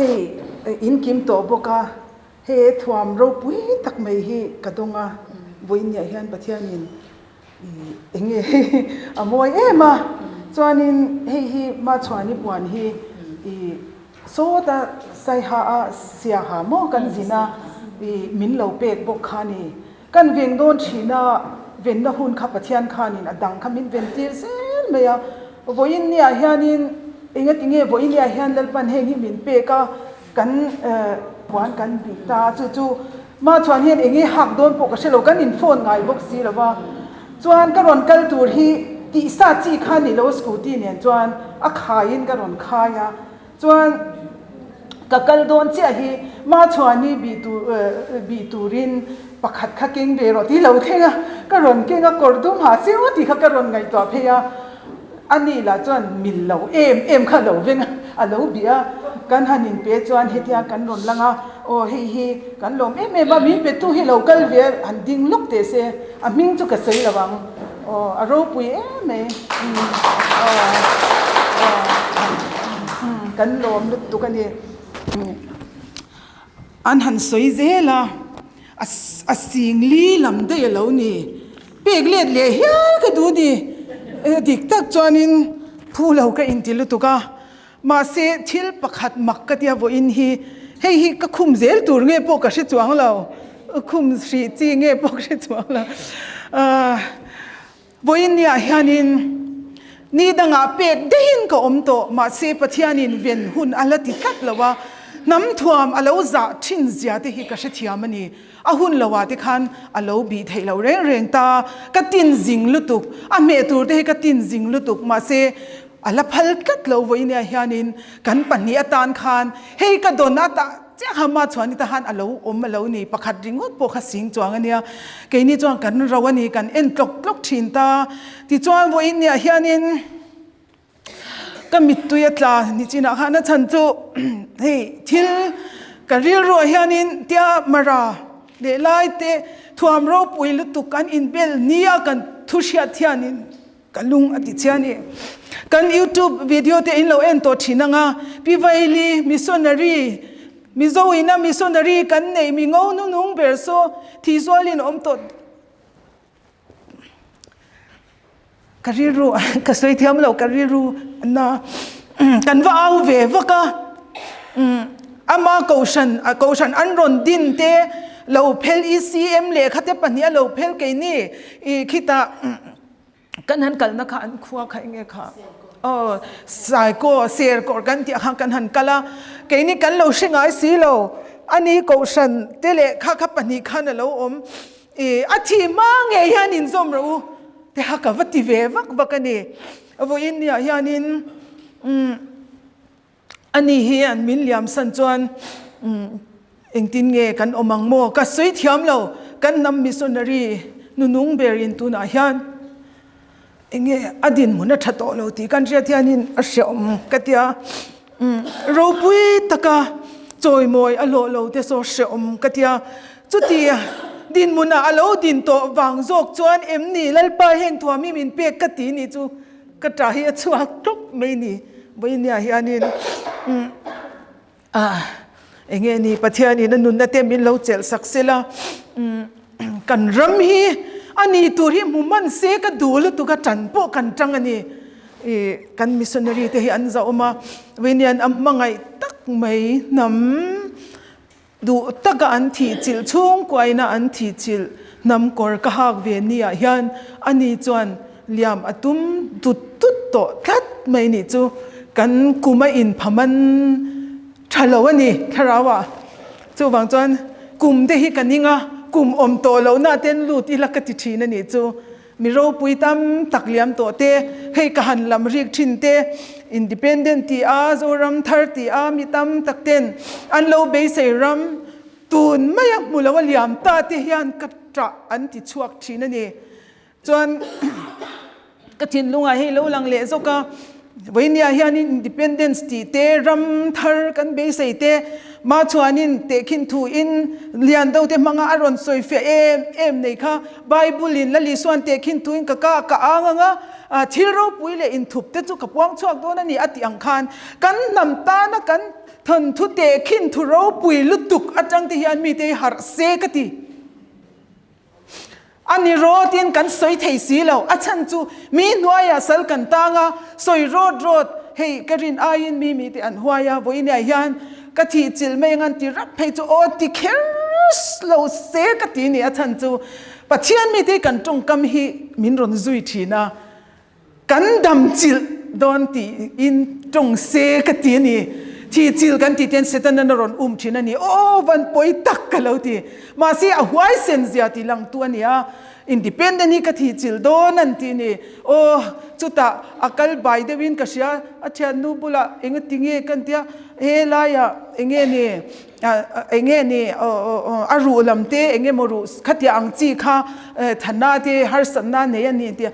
Hei in kim tawh bawk a, hei thuam ropui tak mai hi ka dawng a, vawiin ah hian Pathianin eng nge hei a mawi em a, chuanin hei hi Machhuani puan hi ih sawta saiha a siaha maw kan zin a, ih min lo pek bawk kha a ni. Kan ven dawn thin a, venna hun kha Pathian khanin a dang kha min ven tir zel mai a. Vawiin niah hianin engati nge vawiin niah hian Lalpan heng hi min pek a, kan puan kan bih ta a, chu chu mah chuan hian enge hak dawn pawh ka hre lo, kan in phone ngai bawk si lo va. Chuan ka rawn kal tur hi tihsa chi kha ni lo scooty nen chuan a khaiin ka rawn khai a. Chuan ka kal dawn chiah hi Machhuani bih tur bih turin pakhat kha keng ve rawh tih lo thleng a, ka rawn keng a kawr dum ha se aw tih kha ka rawn ngaihtuah phei a, a ni lah chuan mil lo em em kha a lo veng a, a lo bih a, kan han inpe chuan hetia kan rawn lang a, aw hei hi kan lawm em em a, min petu hi lo kal ve a, han ding lawk teh se, a hming chu ka sawi lo ang. Aw a ropui em mai aw aw kan lawm lutuk a ni an han sawi zel a a sing li lam daih a lo ni pek let leh hial ka duh ni dik tak chuanin phu lo ka inti lutuk a mahse thil pakhat mak ka tia vawiin hi hei hi ka khum zel tur nge pawh ka hre chuang lo khum hrih chi nge pawh ka hre chuang lo ahh vawiin niah hianin ni dangah pek daihin ka awm tawh mahse Pathianin ven hun a la ti tlat lo a hnam thuam a lo zah thin zia te hi ka hrethiam a ni a hun lo ah te khan a lo bih theih loh reng reng ta ka tin zing lutuk a hmeh tur te hi ka tin zing lutuk mahse A la phal tlat lo vawinia hianin kan pahnih atan khan hei ka dawn a tah chiah kha ma chuan ita han a lo awm a lo ni pakhat ringawt pawh kha sing chuang a nia keini chuan kan ro a ni kan en tlawk tlawk thin ta tichuan vawinia hianin ka mittui a tla nichinah khan a chhan chu hei thil ka rilruah hianin tia mara leh lai te thuam ropui lutuk an inbel nia kan thu hriat hianin Ka lung a ti chhia a ni. Kan YouTube video te in lo en tawh thin anga, Pi Vaili missionary, Mizo ina missionary kan neih mi ngo nunung ber saw thi zualin awm tawh. Ka rilru ka sawi thiam lo ka rilru na kan va au ve vak a, ama kohhran kohhran an rawn din te lo phel ECM lehkha te pahnih a lo phel keini i khitah kan han kalna kha an khua kha enge kha aw saikaw serkawr kan tih kha kan han kal a keini kan lo hre ngai si lo ani kohhran te leh kha kha pahnih khan a lo awm ih a thi hma ngei hian inzawm rawh u te kha ka va ti ve vak vak a ni vawiin niah hianin umm Ani hi an min liam san chuan engtin nge kan awm ang maw? Ka sawi thiam lo, kan hnam missionary nunung ber in tunah hian enge a dinhmun a tha tawh lo tih kan hriat hianin a hreawm ka tia. Ropui taka chawimawi a hlawh lo te saw hreawm ka tia. Chuti dinhmunah a lo din tawh vang zawk chuan em ni Lalpa heng thuam hi min pek ka ti ni chu Ka ṭah hi a chhuak tawp mai ni. Vawinia hianin ah eng nge ni Pathianin a nunna te min lo chelh sak se la, kan ram hi a ni tur hi hmu man se ka duh lutuk a ṭan pawh kan ṭang a ni. Ih kan missionary te hi an zahawm a, Vawinia an hmangaih tak mai hnam. Duh taka an thih chilh chhungkuaina an thih chilh hnam kawr ka hak ve niah hian ani chuan liam a tum tut tut tawh tlat mai nih chu kan kum a inphaman tha lo a ni thlarau ah. Chuvang chuan kum te hi ka ning a, kum awm tawh lohna ten lut ila ka ti thin a nih chu. Mi ropui tam tak liam tawh te, hei ka han lam rik thin te, Independent ti a, Zoram thar ti a mi tam tak ten an lo beisei ram tun mai a hmu lo a liam ta te hian ka tah an ti chhuak thin a ni. Chuan ka thinlungah hei lo lang leh zawk a, Vawinia hianin Independence tih te, ram thar kan beisei te, mah chuanin tehkhin thuin lian do te hmanga a rawn sawi fiah em em nei kha Bible-in Lali suan tehkhin thuin ka ka ka ang ang a, thil ropui leh inthup te chu ka puang chhuak dawn a ni a tih ang khan kan hnam tana kan Thawnthu tehkhin thu ropui lutuk atang te hian mite hi harh se ka ti. A ni rawtin kan sawi thei si lo, a chhan chu mi hnuaiah sal kan tang a, sawi rawt rawt, hei ka rin aiin mi mite an huai a, vawiiniah hian ka thih chilh mai ang an ti rap phei chu aw ti kher lo se ka ti ni, a chhan chu Pathian mite hi kan tawngkam hi min rawn zui thin a, Kan dam chilh dawn tiin tawng se ka ti a ni. Thi chilh kan tih ten Setana a rawn um thin a ni. Aw van pawi tak ka lo ti. Mahse a huaisen zia tih langtu a ni a. Independent hi ka thi chilh dawn an ti a ni. Aw chutah a kal bai deuhin ka hria. A thiannu bulah enga ti nge kan tia he laiah enge ni enge ni a ruh lam te enge maw ruh khatiah ang chi kha thana te harsatna nei a ni tia.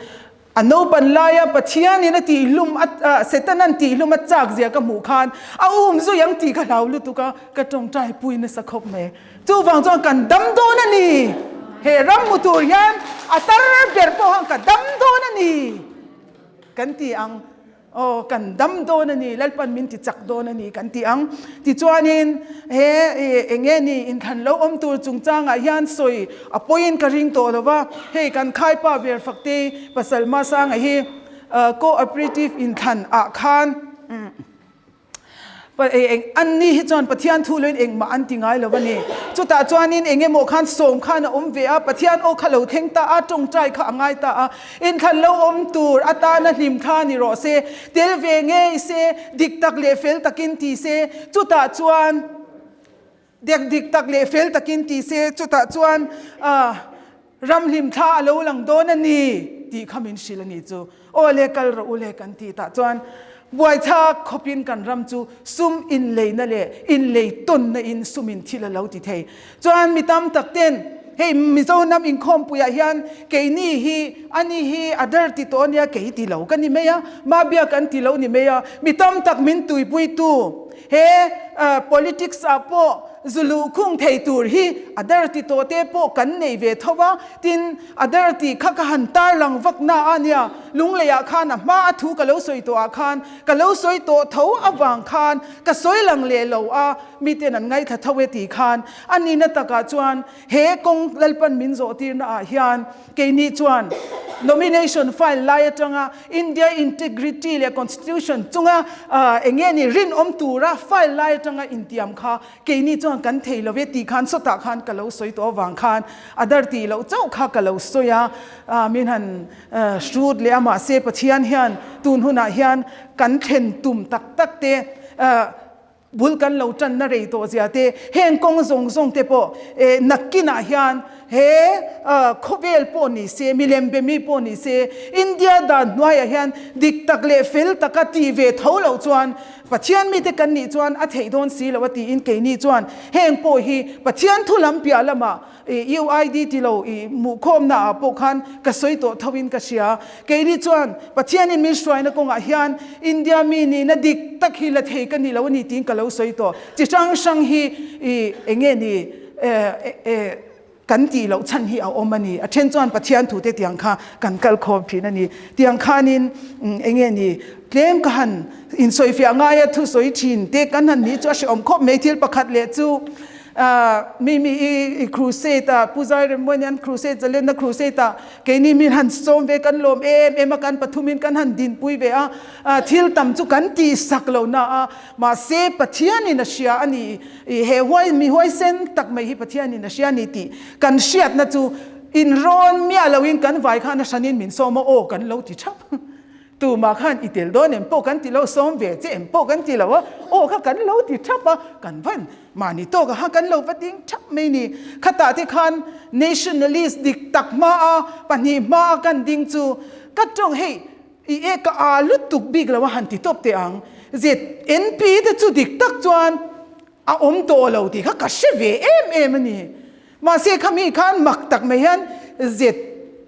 A naupan laia Pathianin a tihhlum a, Setana'n tihhlum a chak zia ka hmuh khan a um zui ang tih ka hlau lutuk a, ka tawngtai pui nasa khawp mai. Chuvang chuan kan dam dawn a ni. He ram hmu tur hian a tar ber pawh khan ka dam dawn a ni kan ti ang. Aw, kan dam dawn a ni, Lalpan min ti chak dawn a ni kan ti ang. Tichuanin he eng nge ni inthlan lo awm tur chungchangah hian sawi a pawiin ka ring tawh lo va, hei kan khaipa ber Faktei pasal Masanga hi co-operative inthlan ah khan An ni hi chuan Pathian thu loin engmah an ti ngai lo a ni. Chutah chuanin eng emaw khan sawm khan a awm ve a, Pathian aw kha lo thleng ta a, tawngtai kha a ngai ta a. Inthlan lo awm tur atana hlim kha ni rawh se, tel ve ngei se, dik tak leh fel takin ti se, chutah chuan dek dik tak leh fel takin ti se, chutah chuan ram hlim thla a lo lang dawn a ni tih kha min hrilh a ni chu. Aw le kal rawh u le kan tih tah chuan buaithlak khawpin kan ram chu sum inleina leh inlei tawnna in sum in thil a lo ti thei. Chuan mi tam tak ten hei Mizoram inkhawmpuiah hian keini hi ani hi a dar ti tawh ania kei ti lo ka ni mai a, Mabia kan ti lo ni mai a, mi tam tak min tuipuitu he politics ah pawh zu luhkhung thei tur hi a dar ti tawh te pawh kan nei ve tho va, tin A der tih kha ka han tarlang vak na a nia, Lungleiah khan a hma a thu ka lo sawi tawh ah khan ka lo sawi tawh tho avang khan ka sawi lang leh lo a, miten an ngaithla tho e tih khan a nihna takah chuan he kawng Lalpan min zawh tirna ah hian keini chuan nomination file lai atanga India integrity leh constitution chunga enge ni rinawm tura file lai atanga intiam kha Keini chuan kan thei lo e tih khan sawtah khan ka lo sawi tawh avang khan a dar tih loh chauh kha ka lo sawi a, min han hrut leh a mahse Pathian hian tun hunah hian kan thlen tum tak tak te bul kan lo tanna rei tawh zia te heng kawng zawng zawng te pawh nakkinah hian he khawvel pawh ni se milem be mi pawh ni se India dan hnuaiah hian dik tak leh fel taka tih ve tho loh chuan Pathian mite kan nih chuan a theih dawn si lo a tiin keini chuan heng pawh hi Pathian thu lam piah lamah i UID ti lo i hmuhkhawmna ah pawh khan ka sawi tawh tho in ka hria. Keini chuan Pathianin min hruaina kawngah hian India mi nihna dik tak hi la thei ka ni lo a ni tiin ka lo sawi tawh. Chi hrang hrang hi i enge ni Kan tih loh chhan hi a awm a ni. A then chuan Pathian thute tiang kha kan kal khawm thin a ni. Tiang khanin eng nge ni, tlem ka han insawifiah ngai a thusawi thin te kan han nih chu a hrehawm khawp mai. Thil pakhat leh chu mi mi i crusade a, Pu Zairemmuani an crusade zalenna crusade a keini min han sawm ve kan lawm em em a, kan pathumin kan han dinpui ve a, thil tam chu kan tihsak lo na a, mahse Pathianin a hria a ni. I he huai mi huaisen tak mai hi Pathianin a hria ni tih kan hriatna chu inrawn miah loin kan vai khan a hranin min sawm a, aw kan lo ti thap. Tumah khan i tel dawn em pawh kan ti lo, sawm ve che em pawh kan ti lo a, aw kha kan lo ti thap a, kan van mahni tawk a ha kan lo va ding thap mai ni. Khatah te khan nationalist dik tak hma a, pahnih hma a kan ding chu ka tawng hei I e ka a lutuk bik lo a han ti tawp teh ang. ZNP te chu dik tak chuan a awm tawh lo tih kha ka hre ve em em a ni. Mahse khami khan mak tak mai hian Z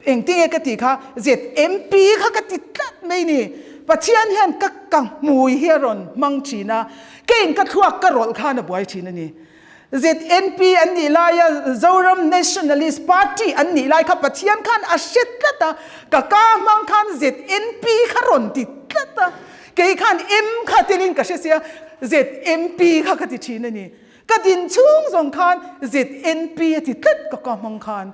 engtinge ka tih kha ZMP kha ka ti tlat mai ni. Pathian hian ka ka hmui hi a rawn hmang thin a, keiin ka thluak ka rawlh khan a buai thin a ni. ZNP an nih laia Zoram Nationalist Party an nih lai kha Pathian khan a hre tlat a, ka ka hmang khan ZNP kha rawn ti tlat a, kei khan M kha telin ka hre sia. ZMP kha ka ti thin a ni. Ka din chhung zawng khan ZNP a ti tlat ka ka hmang khan.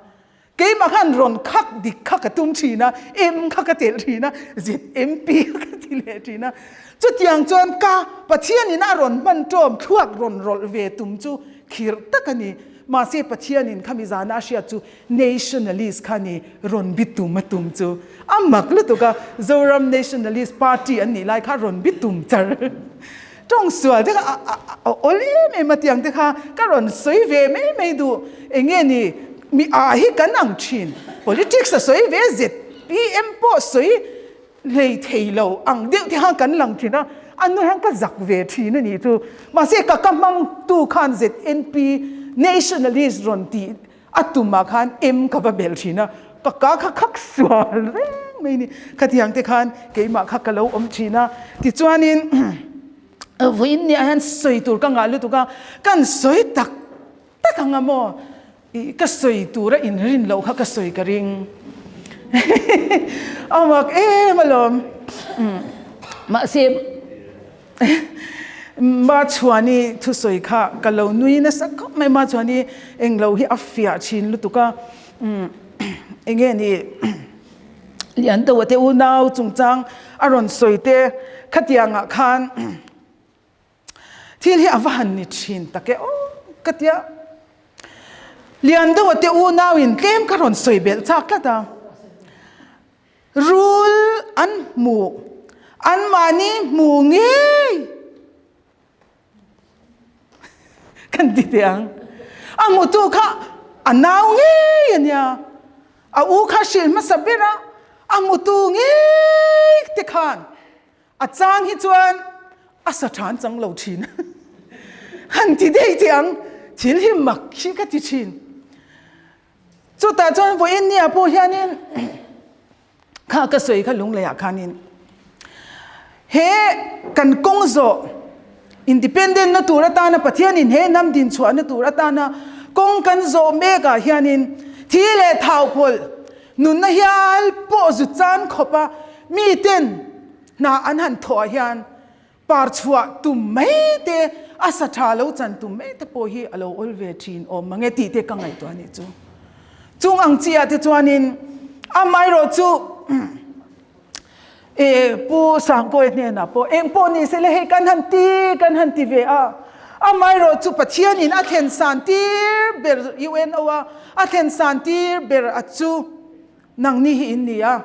Keimah khan rawn khak dik kha ka tum thin a, M kha ka telh thin a, ZMP kha ka ti leh thin a. Chutiang chuan ka Pathianin a rawn hman tawm thluak rawn rawlh ve tum chu khirh tak a ni. Mahse Pathianin khami zana a hriat chu Nationalist kha ni rawn bi tum a tum chu a mak lutuk a, Zoram Nationalist Party an nih lai kha rawn bi tum char. Tawng sual te kha a awl em em a tiang te kha ka rawn sawi ve mai mai duh. Eng nge ni mi a hi kan ang thin. Politics a sawi ve ZPM pawh sawi hlei thei lo ang deuh te khan kan lang thin a, a nu hian ka zak ve thin a nih chu. Mahse ka ka hmangtu khan ZNP Nationalist rawn tih A tumah khan em ka va belh thin a, ka ka kha khak sual reng mai ni. Khatiang te khan keimah kha ka lo awm thin a, tichuanin vawiin niah hian sawi tur ka ngah lutuk a, kan sawi tak tak ang a maw? Ih ka sawi tura inrin loh kha ka sawi ka ring. A mak em alawm. Mahse. Machuani thusawi kha ka lo nui nasa khawp mai. Machuani englo hi a fiah thin lutuk a, enge ni Liandoa te unau chungchang a rawn sawi te khatiangah khan thil hi a va han ni thin tak e aw ka tia. Liandoa te unauin tlem ka rawn sawi belh chak tlat a. Rul an hmuh, anmahni hmu ngei kan ti teh ang. A hmutu kha a nau ngei a nia, a u kha hrilh hmasa ber a, a hmutu ngei te khan a chang hi chuan a sa than chang lo thin. Han ti daih teh ang, thil hi mak hi ka ti thin. Chutah chuan vawiin nia pawh hianin kha ka sawi kha lungleiah khanin he kan kawng zawh independent na tur atana Pathianin he hnam din chhuahna tur atana kawng kan zawh mekah hianin thi leh thau pawlh nunna hial pawh zu chan khawpa miten hna an han thawh ah hian Par chhuah tum mai te, a sa tha lo chan tum mai te pawh hi a lo awl ve thin awm mang e tih te ka ngaihtuah a nih chu. Chung ang chi ah te chuanin amaherawh chu e Pu Sangkawi hnenah pawh eng pawh ni se le hei kan han ti kan han ti ve a, amaherawh chu Pathianin a thlen san tir ber UNO a a thlen san tir ber a chu Nangni hi in ni a,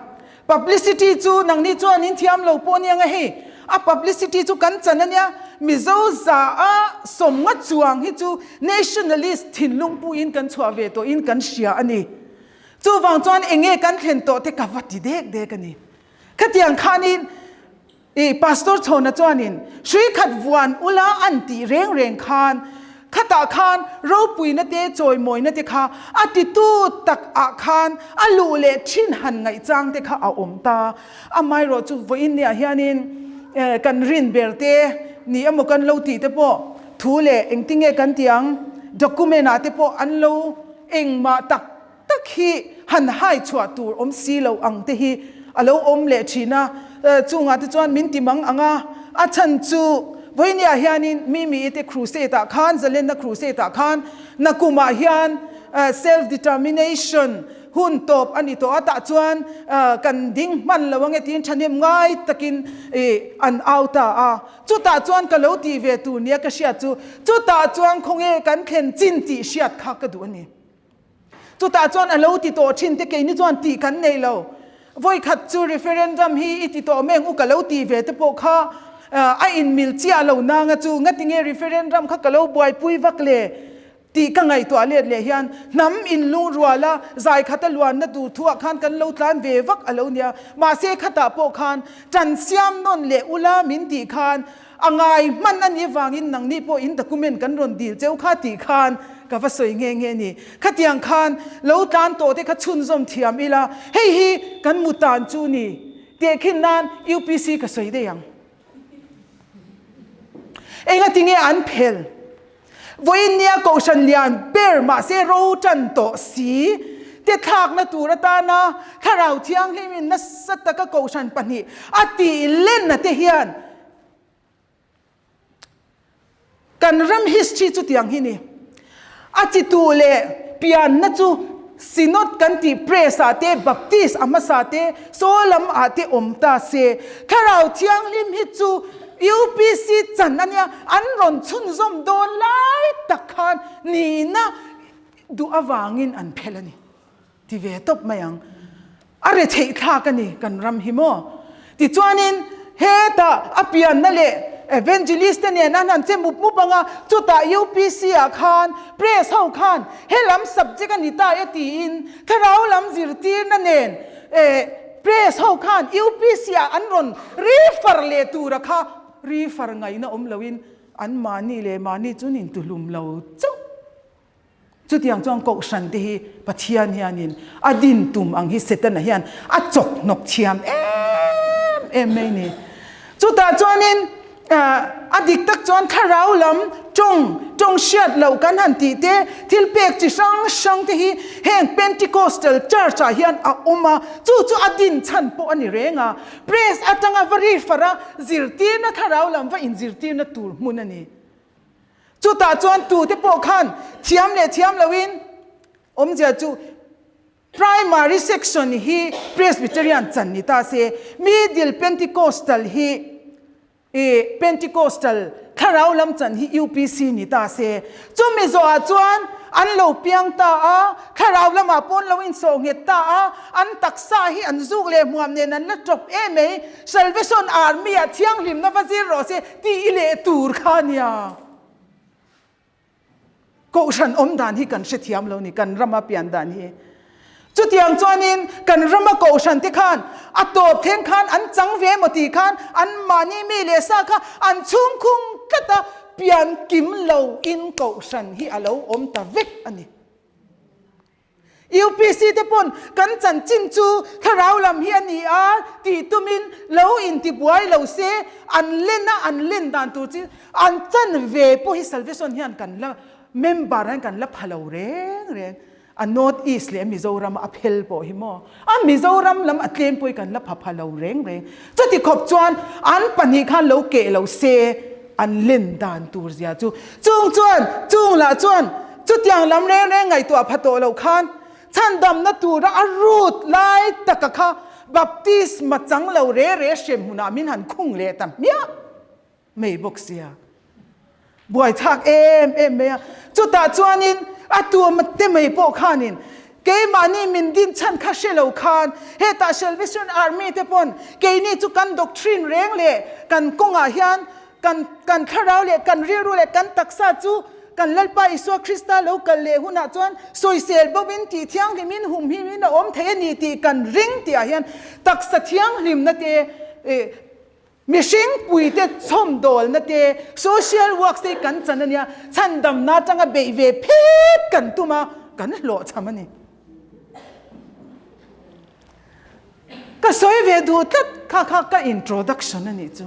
publicity chu nangni chuan in thiam lo pawh ania nga hei, a publicity chu kan chan ania, Mizo za a sawmnga chuang hi chu nationalist thinlung puiin kan chhuah ve tawhin kan hria a ni. Chuvang chuan enge kan thlen tawh te ka va ti dek dek a ni. Khatiang khanin I Pastor Chhawna chuanin hrui khat vuan ula an tih reng reng khan khatah khan ropuina te chawimawina te kha a titu tak ah khan a luh leh thin han ngaihchang te kha a awm ta. Amaherawh chu vawiin niah hianin kan rin ber te ni emaw kan lo tih te pawh thu leh engtinge kan tih ang document ah te pawh an lo engmah tak tak hi han hai chhuah tur awm si lo ang te hi a lo awm leh thin a, chungah te chuan min ti mang ang a, a chhan chu vawinia hianin Mimi te crusade ah khan, Zalenna crusade ah khan nakumah hian self determination hun tawp a ni tawh a, tah chuan kan ding hman lo ange tiin thahnem ngai takin an au ta a, chutah chuan ka lo tih ve tur nia ka hriat chu chutah chuan khawnge kan thlen chin tih hriat kha ka duh a ni. Chutah chuan a lo ti tawh thin te keini chuan tih kan nei lo. Vawikhat chu referendum hi i ti tawh meng u ka lo ti ve te pawh kha a inmil chiah lo nanga chu ngatinge referendum kha ka lo buaipui vak le tih ka ngaihtuah let leh hian hnam inlungrual a zai khat a luanna tur thuah khan kan lo tlan ve vak a lo nia. Mahse khatah pawh khan ṭan siam nawn leh ula min tih khan A ngai hman a nih avangin nangni pawh in document kan rawn dil cheu kha tih khan ka va sawi nghe nghe ni. Khatiang khan lo tlan tawh te kha chhunzawm thiam ila, hei hi kan mu tan chu ni. Tehkhin nan UPC ka sawi daih ang. Engati nge an phel? Vawiin nia Kohhran lian ber mahse ro tan tawh si te thlakna tur atana Thlarau Thianghlimin nasa taka Kohhran pahnih a tih lenna te hian. Kan ram history chu tiang hi ni. A chi tu leh pianna chu Synod kan tih Press ah te, Baptist a hmasa te, saw lam ah te awm ta se. Thlarau Thianghlim hi chu UPC chan a nia, an rawn chhunzawm dawn lai tak khan nihna duh avangin an phel a ni. Ti ve tawp mai ang. A retheih thlak a ni kan ram hi maw? Tichuanin hetah a pianna leh Evangelist te nen an han che mup mup ang a, chutah UPC ah khan Press ho khan he lam subject a ni ta e tiin thlarau lam zirtirna nen eh Press ho khan UPC ah an rawn refer leh tura kha refer ngaihna awm loin an mahni leh mahni chu an intuhlum lo chauh. Chutiang chuan Kohhran te hi Pathian hianin a din tum ang hi Setana hian a chawk hnawk thiam em em mai ni. Chutah chuanin a dik tak chuan thlarau lam tawng, tawng hriat loh kan han tih te, thil pek chi hrang hrang te hi heng Pentecostal Church ah hian a awm a, chu chu a din chhan pawh a ni reng a. Press atanga va refer a zirtirna thlarau lam va inzirtirna tur hmun a ni. Chutah chuan tute pawh khan thiam leh thiam loin awmzia chu Primary section hi Presbyterian chan ni ta se, Middle Pentecostal hi i Pentecostal thlarau lam chan hi UPC ni ta se. Chumi zawhah chuan an lo piang ta a, thlarau lamah pawh an lo insawh nghet ta a, an taksa hi an zuk leh hmuam nen an la tawp em mai. Salvation Army ah thianghlimna va zir rawh se tih i leh tur kha nia. Kohhran awm dan hi kan hrethiam lo ni, kan rama pian dan hi. Chutiang chuanin kan rama kohhran te khan a tawp thleng khan an chang ve emaw tih khan an mahni mi leh sa kha an chhungkhung tlat a, pian kim lo in kohhran hi a lo awm ta vek a ni. UPC te pawn kan chanchin chu thlarau lam hi a ni a tih tumin lo intibuai lo se, an len a an len dan tur chu an chan ve pawh hi Salvation hian kan la member hian kan la pha lo reng reng a North East leh Mizoram a phel pawh hi maw a Mizoram lam a tlem pawh hi kan la pha pha lo reng reng chuti khawp chuan an pahnih khan lo keh lo se an len dan tur zia chu chung chuan chung lah chuan Chutiang lam reng reng ngaihtuah pha tawh lo khan chhandamna tura a root lai taka kha baptisma chang lo re re hrem hmunah min han khung leh ta hmiah mai bawk sia. Buaithlak em em mai a. Chutah chuanin a tuam te mai pawh khanin keimahni min din chhan kha hre lo khan hetah Salvation Army te pawn keini chu kan doctrine reng leh kan kawngah hian Kan kan thlarau leh kan rilru leh kan taksa chu kan Lalpa Isua Krista lo kal leh hunah chuan sawisel bawkin tih thianghlimin humhimin a awm thei a ni tih kan ring tihah hian taksa thianghlimna te, mihring puite chhawmdawlna te, social works te hi kan chan a nia, chhandamna atanga beih ve phet kan tum a, kan hlawhchham a ni. Ka sawi ve duh tlat kha kha ka introduction a nih chu.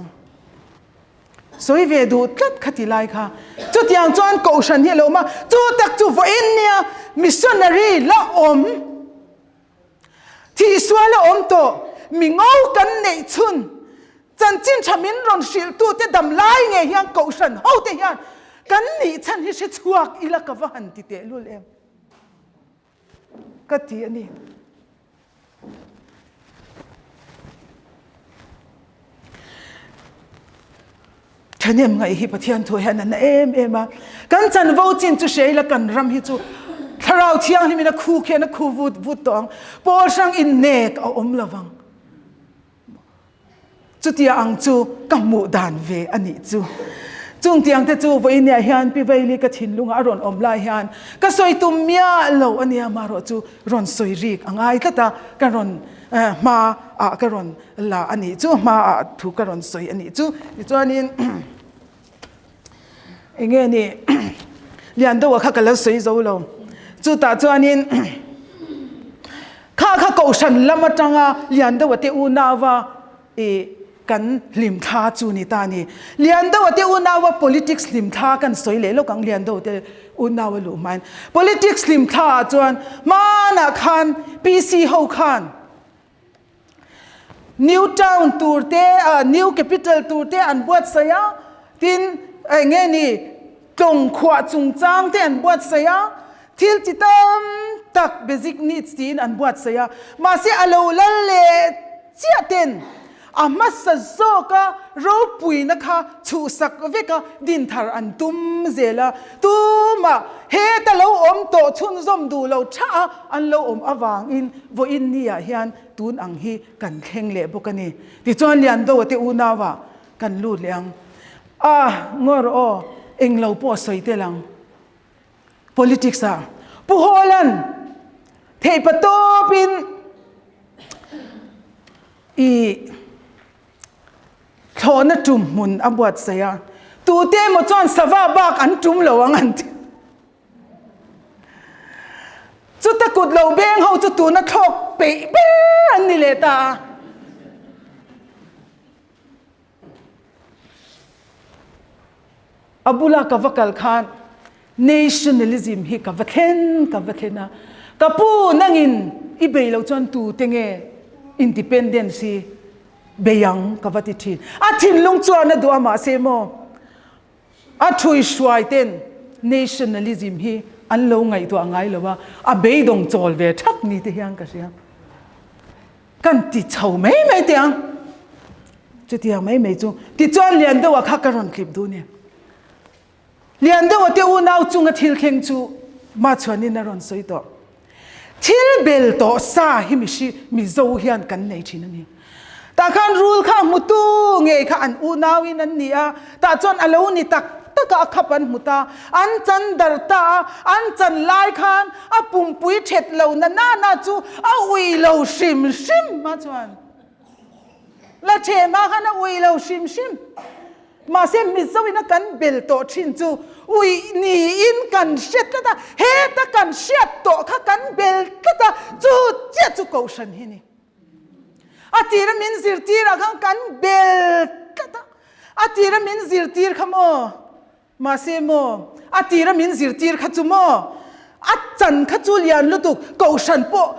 Sawi ve duh tlat kha ti lai kha. Chutiang chuan Kohhran hi a lo awm a, chu tak chu vawiin nia missionary la awm, thihsual a awm tawh, mi ngo kan neih chhun, chanchin tha min rawn hrilhtute dam lai ngei hian Kohhran hote hian kan nih chhan hi hre chhuak ila ka va han ti tehlul em. Ka ti a ni. Thahnem ngaih hi Pathian thu hian a na em em a. Kan chanvo chin chu hria ila kan ram hi chu Thlarau Thianghlimin a khu khian a khu vut vut tawh ang. Pawl hrang innek a awm lovang. Chutia ang chu ka hmuh dan ve a nih chu. Chung tiang te chu vawiiniah hian Pi Vaili ka thinlungah a rawn awm lai hian ka sawi tum miah lo a nia, marawh chu rawn sawi rik a ngai tlat a, ka rawn hma ah ka rawn la a nih chu, hma ah thu ka rawn sawi a nih chu. Tichuanin eng nge ni Liandoa kha ka lo sawi zo lo. Chutah chuanin kha kha Kohhran lam atanga Liandoa te unauva i kan hlimthla chu ni ta ni. Liandoa te unauva politics hlimthla kan sawi leh lawk ang Liandoa te unaua luh hmain. Politics hlimthla ah chuan hmanah khan PC ho khan New town tur te, new capital tur te an buatsaih a, tin eng nge ni. Tlawng khuah chungchang te an buatsaih a, thil chi tam tak basic needs tiin an buatsaih a, mahse a lo lal leh chiah ten a hmasa zawka ropuina kha chhuhsak veka dinthar an tum zel a, tumah heta lo awm tawh chhunzawm duh lo tha a an lo awm avangin vawiin ni ah hian tun ang hi kan thleng leh bawk a ni. Tichuan Liandoa te unau ah Kan lut leh ang. A, ngawr aw, englo pawh sawi tel ang. Politics ah Pu Hawlan theihpa tawpin i thlawhna tum hmun a buatsaih a, tute emaw chuan sava bak an tum lo ang an ti. Chuta kut lo beng ho chu tuna thlawk peih ber an ni leh ta a. A bula ka va kal khan nationalism hi ka va thlen ka va thlen a, ka pu nangin i bei lo chuan tute nge independence hi bei ang ka va ti thin. A thinlung chuan a duh a mahse maw a thui hruai ten nationalism hi an lo ngaihtuah ngai lo a, a beidawng chawl ve thak ni te hian ka hria. Kan ti chho mai mai teh ang. Chutiang mai mai chu tichuan lian deuha kha ka rawn tlip duh nia. Lian deuha te unau chunga thil thleng chu Machhuanin a rawn sawi tawh. Thil bel tawh sa hi mihri Mizo hian kan nei thin a ni. Tah khan rul kha a hmutu ngei kha an unauin an ni a, tah chuan a lo ni tak tak a, a khap an hmu ta. An chan dar ta a, an chan lai khan a pumpui thet lo na na na chu a ui lo hrim hrim a chuan la theh hma khan a ui lo hrim hrim. Mahse Mizoin a kan bel tawh thin chu ui niin kan hre tlat a, heta kan hriat tawh kha kan bel tlat a, chu chiah chu kohhran hi ni. A tira min zirtir ah khan kan bel tlat a, a tira min zirtir kha maw? Mahse maw, a tira min zirtir kha chu maw, a chan kha chu lian lutuk, kohhran pawh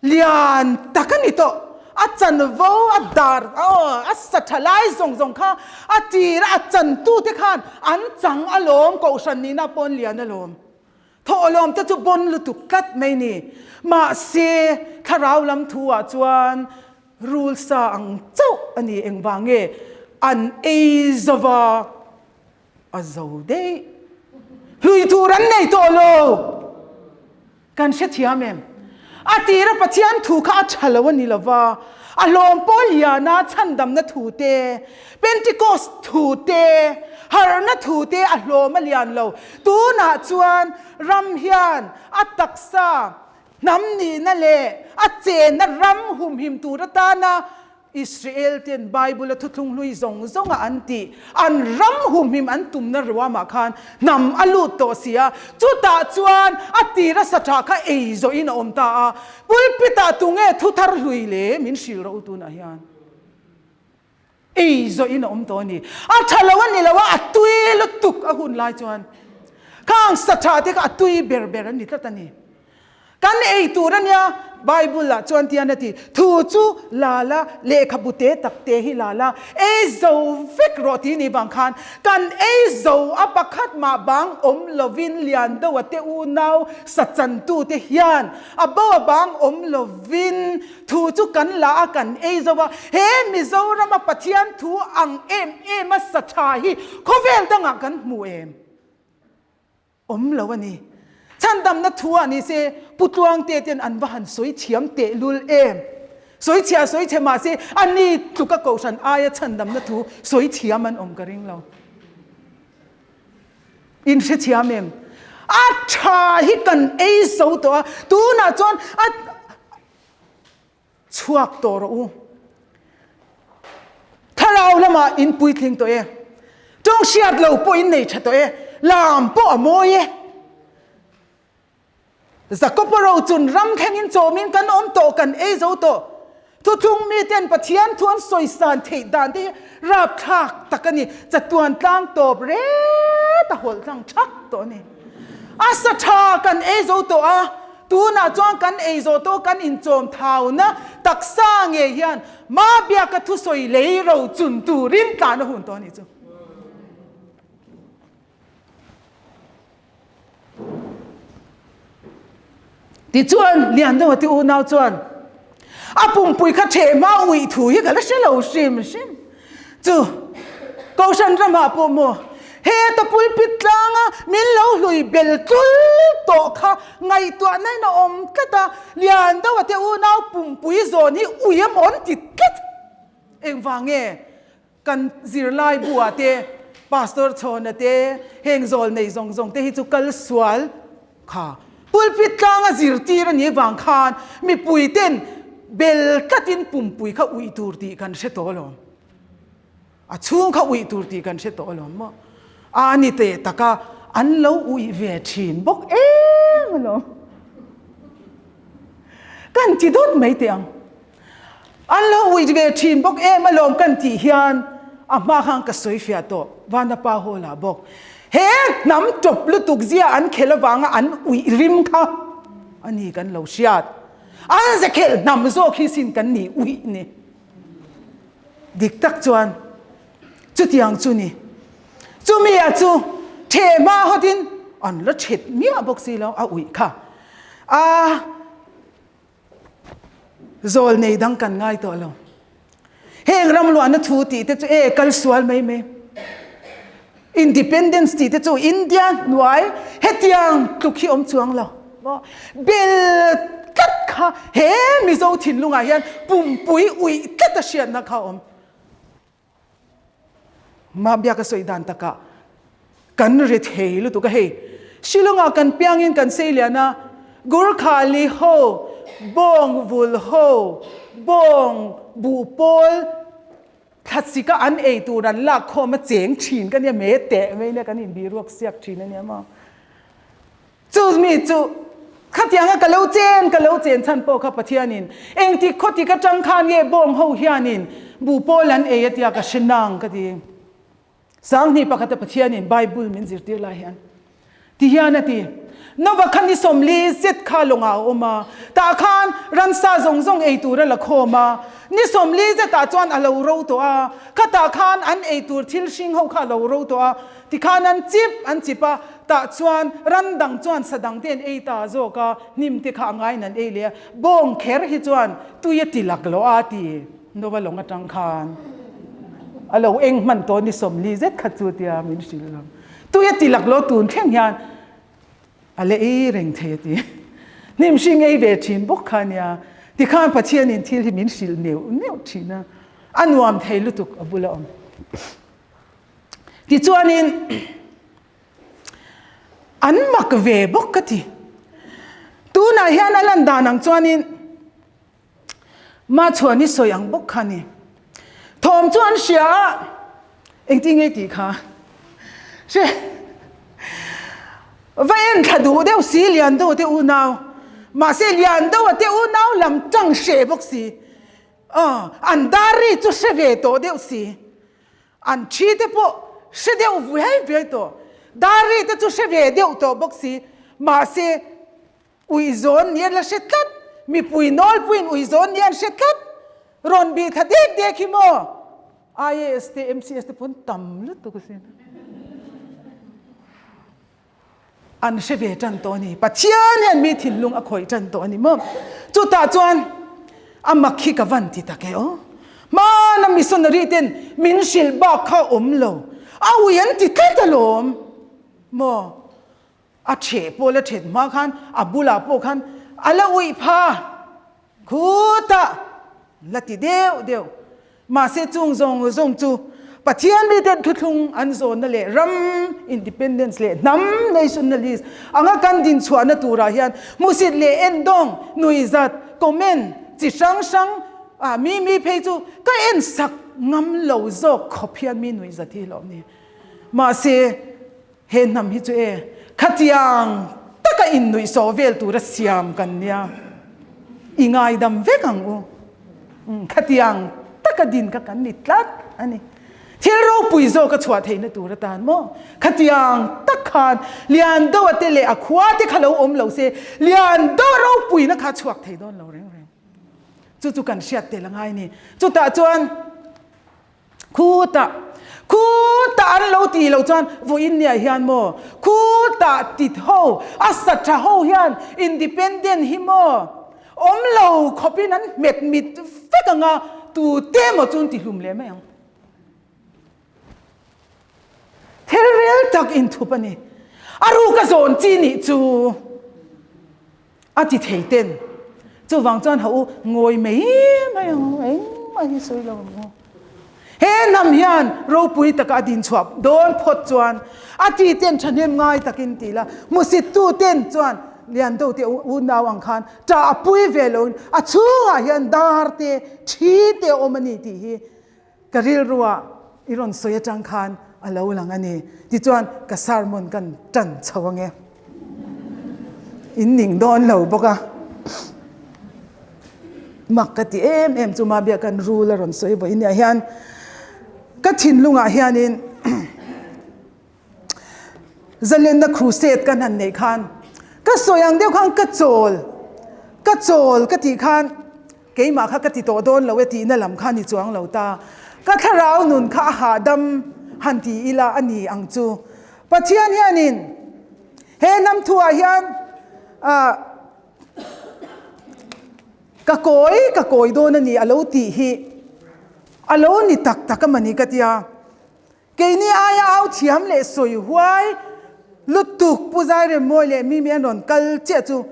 lian tak a ni tawh. A chanvo, a dar, aw, a sa tha lai zawng zawng kha a tira a chantute khan an chang alawm, kohhran nihna pawn lian alawm. Thawhlawm te chu bon lutuk tlat mai ni. Mahse, thlarau lam thu ah chuan rul sa ang chauh a ni. Engvang nge an ei zova a zo daih. Hlui tur an nei tawh lo. Kan hrethiam em? A tira Pathian thu kha a tha lo a ni lova, a hlawm pawl liana chhandamna thu te, Pentecost thu te, harhna thu te a hlawm a lian lo. Tunah chuan ram hian a taksa hnam nihna leh a chenna ram humhim tur atana Israel ten Bible a thuthlung hlui zawng zawnga an tih, an ram humhim an tumna ruamah khan hnam a lut tawh si a, chutah chuan a tira sa tha kha ei zawhin a awm ta a, pulpit-ah tunge thu thar hlui le min hrilh rawh u tunah hian ei zawhin a awm tawh a ni. A tha lo a ni lo a, a tui lutuk a hun lai chuan khang sa tha te kha a tui ber ber a ni tlat a ni. Kan ei tur a nia, Bible ah chuan tian a ti, Thu chu la la, lehkhabu te tak te hi la la, ei zo vek rawh ti ni vang khan kan ei zo a pakhat mah bang awm lovin lian deuh a te unau sa chantu te hian a bo a bang awm lovin thu chu kan la a kan ei zo a, he Mizoram a Pathian thu ang em em a sa tha hi khawvel dangah kan hmu em? Awm lo a ni. Chhandamna thu ah ni se Pu Tluangte ten an va han sawi thiam teh lul em. Sawi chhia sawi chhe mah se a ni tluka kohhran aia chhandamna thu sawi thiam an awm ka ring lo. In hre thiam em? A tha hi kan ei zo tawh a, tunah chuan a Chhuak tawh rawh u. Thlarau lamah in puitling tawh e. Tawng hriat lo pawh in nei tha tawh e. Lam pawh a mawi e. Jakob-a ro chun ram thlengin chawmin kan awm tawh, kan ei zo tawh. Thuthlung miten Pathian thu an sawisan theih dan te hi rapthlak tak a ni. Chatuan tlang tawp ret a hawlh tlang thak tawh a ni. A sa tha kan ei zo tawh a, tunah chuan kan ei zawh tawh kan inchawm thauna taksa ngei hian Ma biaka thusawi lei ro chun turin tlan a hun tawh a nih chu. Tichuan, Liandoa te unau chuan a pumpui kha ṭheh hma uih thu hi ka la hre lo hrim hrim. Chu Kohhran ramah pawh maw heta pulpit tlanga min lo hlui bel tlul tawh kha ngaihtuahna in a awm tlat a, Liandoa te unau pumpui zawn hi ui a mawn ti tlat. Engvang nge Kan zirlai buah te, Pastor Chhawna te, heng zawl nei zawng zawng te hi chu kal sual kha pulpit tlanga zirtir a nih vang khan mipui ten bel tlatin pumpui kha uih tur tih kan hre tawh alawm. A chhung kha uih tur tih kan hre tawh alawm maw. A ni teh taka an lo uih ve thin bawk em alawm. Kan ti dawt mai teh ang. An lo uih ve thin bawk em alawm kan tih hian a hma khan ka sawi fiah tawh Vanapa Hall ah bawk he hnam tawp lutuk zia an khelh avanga an uih rim kha a ni kan lo hriat. An ze khelh hnam zawk hi sin kan nih uih ni. Dik tak chuan chutiang chu ni. Chumi ah chu theh hma hawtin an la thet miah bawk si lo a uih kha. A. Zawl nei dang kan ngai tawh lo. Heng ram luahna thu tih te chu e kal sual mai mai. Independence tih te chu India hnuai hetiang tluk hi awm chuang lo. Bel tlat kha he Mizo thinlungah hian pumpui uih tlat a hriatna kha a awm. Mah biak a sawi dan takah kan ri thei lutuk a hei. Shillong-ah kan piangin kan sei lian a, Gurkhali ho, bawng vul ho, bawng buh pawl thlasika an ei tur an lak khawm a cheng thin ka nia, me teh mai nia kan inbiruak siak thin a nia maw. Chu mi chu khatianga ka lo chen ka lo chen chhan pawh kha Pathianin engtik khawtik atang khan nge bawng ho hianin buh pawl an ei a tia ka hre nang ka ti. Sanghnih pakhata Pathianin Bible min zirtir lai hian ti hian a ti, Nova kha ni 40 zet kha lawngah a awm a, tah khan ransa zawng zawng ei tur a la khawm a, ni 40 zetah chuan a lo ro tawh a, khatah khan an ei tur thil hring ho kha a lo ro tawh a, Tikhan an chip an chip a, tah chuan ram dang chuan sa dang te an ei ta zawk a, hnim te kha a ngaiin an ei leh a, bawng kher hi chuan tui a ti lak loh a ti Nova lawng atang khan a lo eng hman tawh ni 40 zet kha chu tia min hrilh lo. Tui a ti lak loh tun thleng hian a la ei reng thei a ti. Hnim hring ei ve thin bawk kha nia, tikhan Pathianin thil hi min hrilh neuh neuh thin a, a nuam thei lutuk a bula awm. Tichuanin an mak ve bawk ka ti. Tunah hian a lan dan ang chuanin Machhuan hi sawi ang bawk kha ni. Thawm chu an hria a, engtin nge tih kha hre va en thla duh deuh si lian deuh te unau mahse lian deuh a te unau lam tang hre bawk si. Aw an dar ri chu hre ve tawh deuh si. An thi te pawh hre deuh vuai vuai tawh. Dar ri te chu hre ve deuh tawh bawk si. Mahse, uizawn ni an la hre tlat. Mipui nawlpuiin uizawn ni an hre tlat. Rawn bih thla dek dek hi maw? IAS te MCS te pawh an tam lutuk asin. An hre ve tan tawh a ni. Pathian hian mi thinlung a khawih tan tawh a ni maw? Chutah chuan a mak hi ka van ti tak e aw. Hmana missionary ten min hrilh bak kha awm lo. A ui an ti tlat alawm maw? A theh pawh la thet hma khan a bulah pawh khan a la uih pha. Khutah la ti deuh deuh. Mahse chung zawng zawng chu Pathian miten thuthlung an zawnna leh ram independence leh hnam nationalist anga kan dinchhuahna turah hian hmusit leh endawng, nuihzat, comment chi hrang hrang ah mi mi phei chu ka en sak ngam lo zawk khawp hian mi nuihzat hi hlawm ni. Mahse He hnam hi chu e, khatiang taka innuihsawh vel tura siam kan nia, i ngaidam vek ang u. Khatiang taka din kha kan ni tlat a ni. Thil ropui zawk a chhuah theihna tur atan maw? Khatiang tak khan lian deuha te leh a khua te kha lo awm lo se, lian deuha ropuina kha a chhuak thei dawn lo reng reng. Chu chu kan hriat tel a ngai a ni. Chutah chuan. Khutah. Khutah an lo tih loh chuan vawiin niah hian maw khutah tit ho a sa tha ho hian independent hi maw awm lo khawpin an hmet mit vek ang a, tute maw chu an ti hlum leh mai ang. Thil rel tak inthup a ni. A ruka zawn chi nih chu a ti thei ten. Chuvang chuan ha u ngawi mai mai ang u, engmah hi sawi lo ang u. He hnam hian ropui taka a din chhuah dawn phawt chuan a ti ten thahnem ngai takin ti la, hmusittu ten chuan Liando te unau ang khan ṭah a pui ve loin a chhungah hian dar te, thi te a awm a ni tih hi Ka rilrua i rawn sawi atang khan a lo lang a ni. Tichuan ka sermon kan tan chho ange. In ning dawn lo bawk a. Mak ka ti em em chu Mabia kan rul a rawn sawi vawiin ah hian ka thinlungah hianin Zalenna crusade kan han neih khan ka sawi ang deuh khan ka chawl ka chawl ka tih khan Keimah kha ka ti tawh dawn lo e tihna lam kha ni chuang lo ta. Ka thlarau nun kha a hahdam han ti ila a ni ang chu. Pathian hianin he hnam thuah hian ah ka kawi ka kawi dawn a ni a lo tih hi a lo ni tak tak a mani ka tia. Keini aia au thiam leh sawi huai lutuk Pu Zairemmawi leh Mimi an rawn kal chiah chu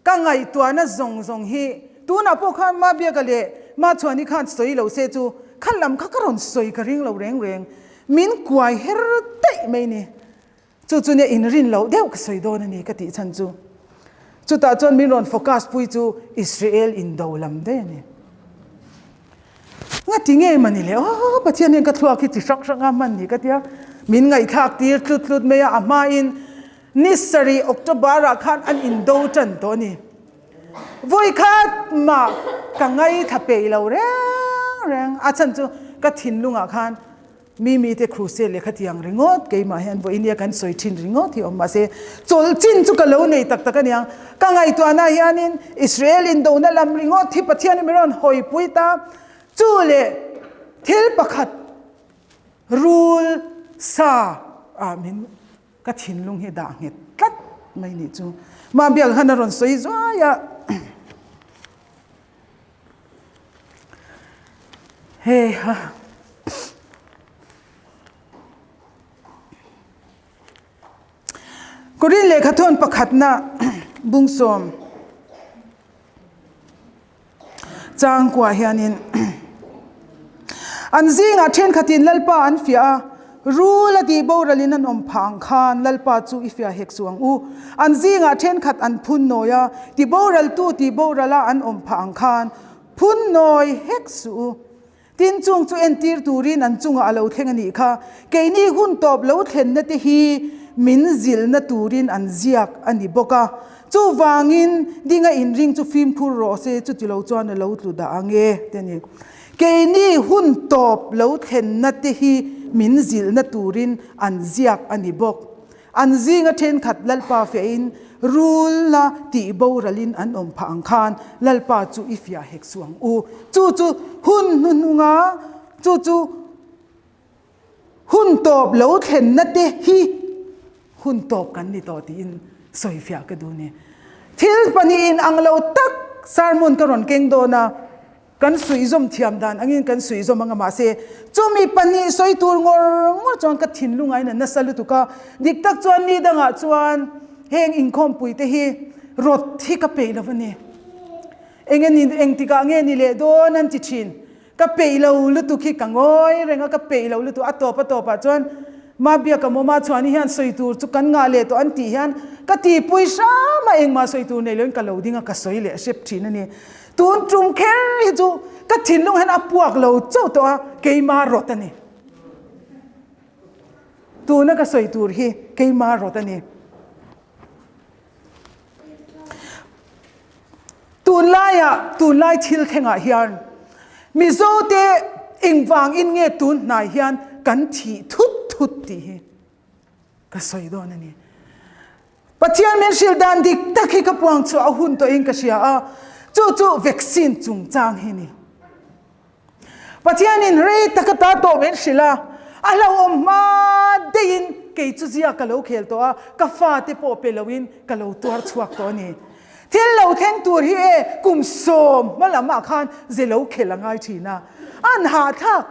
Ka ngaihtuahna zawng zawng hi tunah pawh khan Mabiaka leh Machhuani khan sawi lo se chu kha lam kha ka rawn sawi ka ring lo reng reng. Min kuai her daih mai ni. Chu chu nia inrin loh deuh ka sawi dawn a ni ka tih chhan chu. Chutah chuan min rawn focus pui chu Israel indo lam daih a ni. Ngati nge mani le aw Pathian hian ka thluak hi chi hrang hrang a hman ni ka tia. Min ngaihthlak tir tlut tlut mai a, a hmain Ni sarih October ah khan an indo tan tawh a ni. Vawi khat mah ka ngaithla peih lo reng reng. A chhan chu ka thinlungah khan Mimi te crusade lehkha tiang ringawt keimah hian vawi nia kan sawi thin ringawt hi awm mahse chawlh chin chu ka lo nei tak tak a niang. Ka ngaihtuahna hianin Israel indona lam ringawt hi Pathian hi min rawn hawipui ta. Chu leh thil pakhat rul sa ah min Ka thinlung hi dah nghet tlat mai nih chu. Mah biak khan a rawn sawi zuai a. Hei ha. Korin lehkha thawn pakhatna bungsawm. Changkuah hianin an zingah thenkhatin Lalpa an fiah a, rul a tih boralin an awm phah ang khan Lalpa chu i fiah hek suh ang u. An zingah thenkhat an phun nawi a, ti boraltu tih borala an awm phah ang khan phun nawi hek suh u. Tin, chung chu entir turin an chungah a lo thleng a nih kha. Keini hun tawp lo thlenna te hi min zilhna turin an ziak a ni bawk a. Chuvangin, dinga inring chu fimkhur rawh se, chuti lo chuan a lo tlu dah ang e, ti a ni. Keini hun tawp lo thlenna te hi min zilhna turin an ziak a ni bawk. An zinga thenkhat Lalpa fiahin rul la tih boralin an awm phah ang khan Lalpa chu i fiah hek suh ang u. Chu chu hun hnuhnunga chu chu hun tawp lo thlenna te hi hun tawp kan ni tawh tiin sawi fiah ka duh a ni. Thil pahnihin ang lo tak sermon ka rawn keng dawn a. Kan suihzawm thiam dan angin kan suihzawm anga mahse chumi pahnih sawi tur ngawr ngawr chuan ka thinlung a in a nasa lutuk a, dik tak chuan ni dangah chuan heng inkhawmpui te hi rawt hi ka peih lo a ni. Eng nge ni engtikah nge ni leh dawn an ti thin. Ka peih lo lutuk hi ka ngawi reng a, ka peih lo lutuk a tawp a tawpah chuan Mabiaka mawma chhuani hian sawi tur chu kan ngah leh tawh an tih hian ka tihpui hram a, engmah sawi tur nei loin ka lo ding a, ka sawi leh hrep thin a ni. Tun tum kher hi chu ka thinlung hian a puak lo chauh tawh a, keima rawt a ni. Tuna ka sawi tur hi keima rawt a ni. Tunlaiah, tunlai thil thlengah hian Mizote engvangin nge tun hnai hian kan thih thut thut tih hi ka sawi dawn a ni. Pathian min hrilh dan dik tak hi ka puang chhuah a hun tawhin ka hria a, chu chu vaccine chungchang hi a ni. Pathianin rei taka ta tawh min hrilh a, A hlauhawm hma deihin kei chu zia ka lo khel tawh a, ka fate pawh pe loin ka lo tuar chhuak tawh a ni. Thil lo thleng tur hi e kum sawm hma lamah khan ze lo khel a ngai thin a, an hahthlak.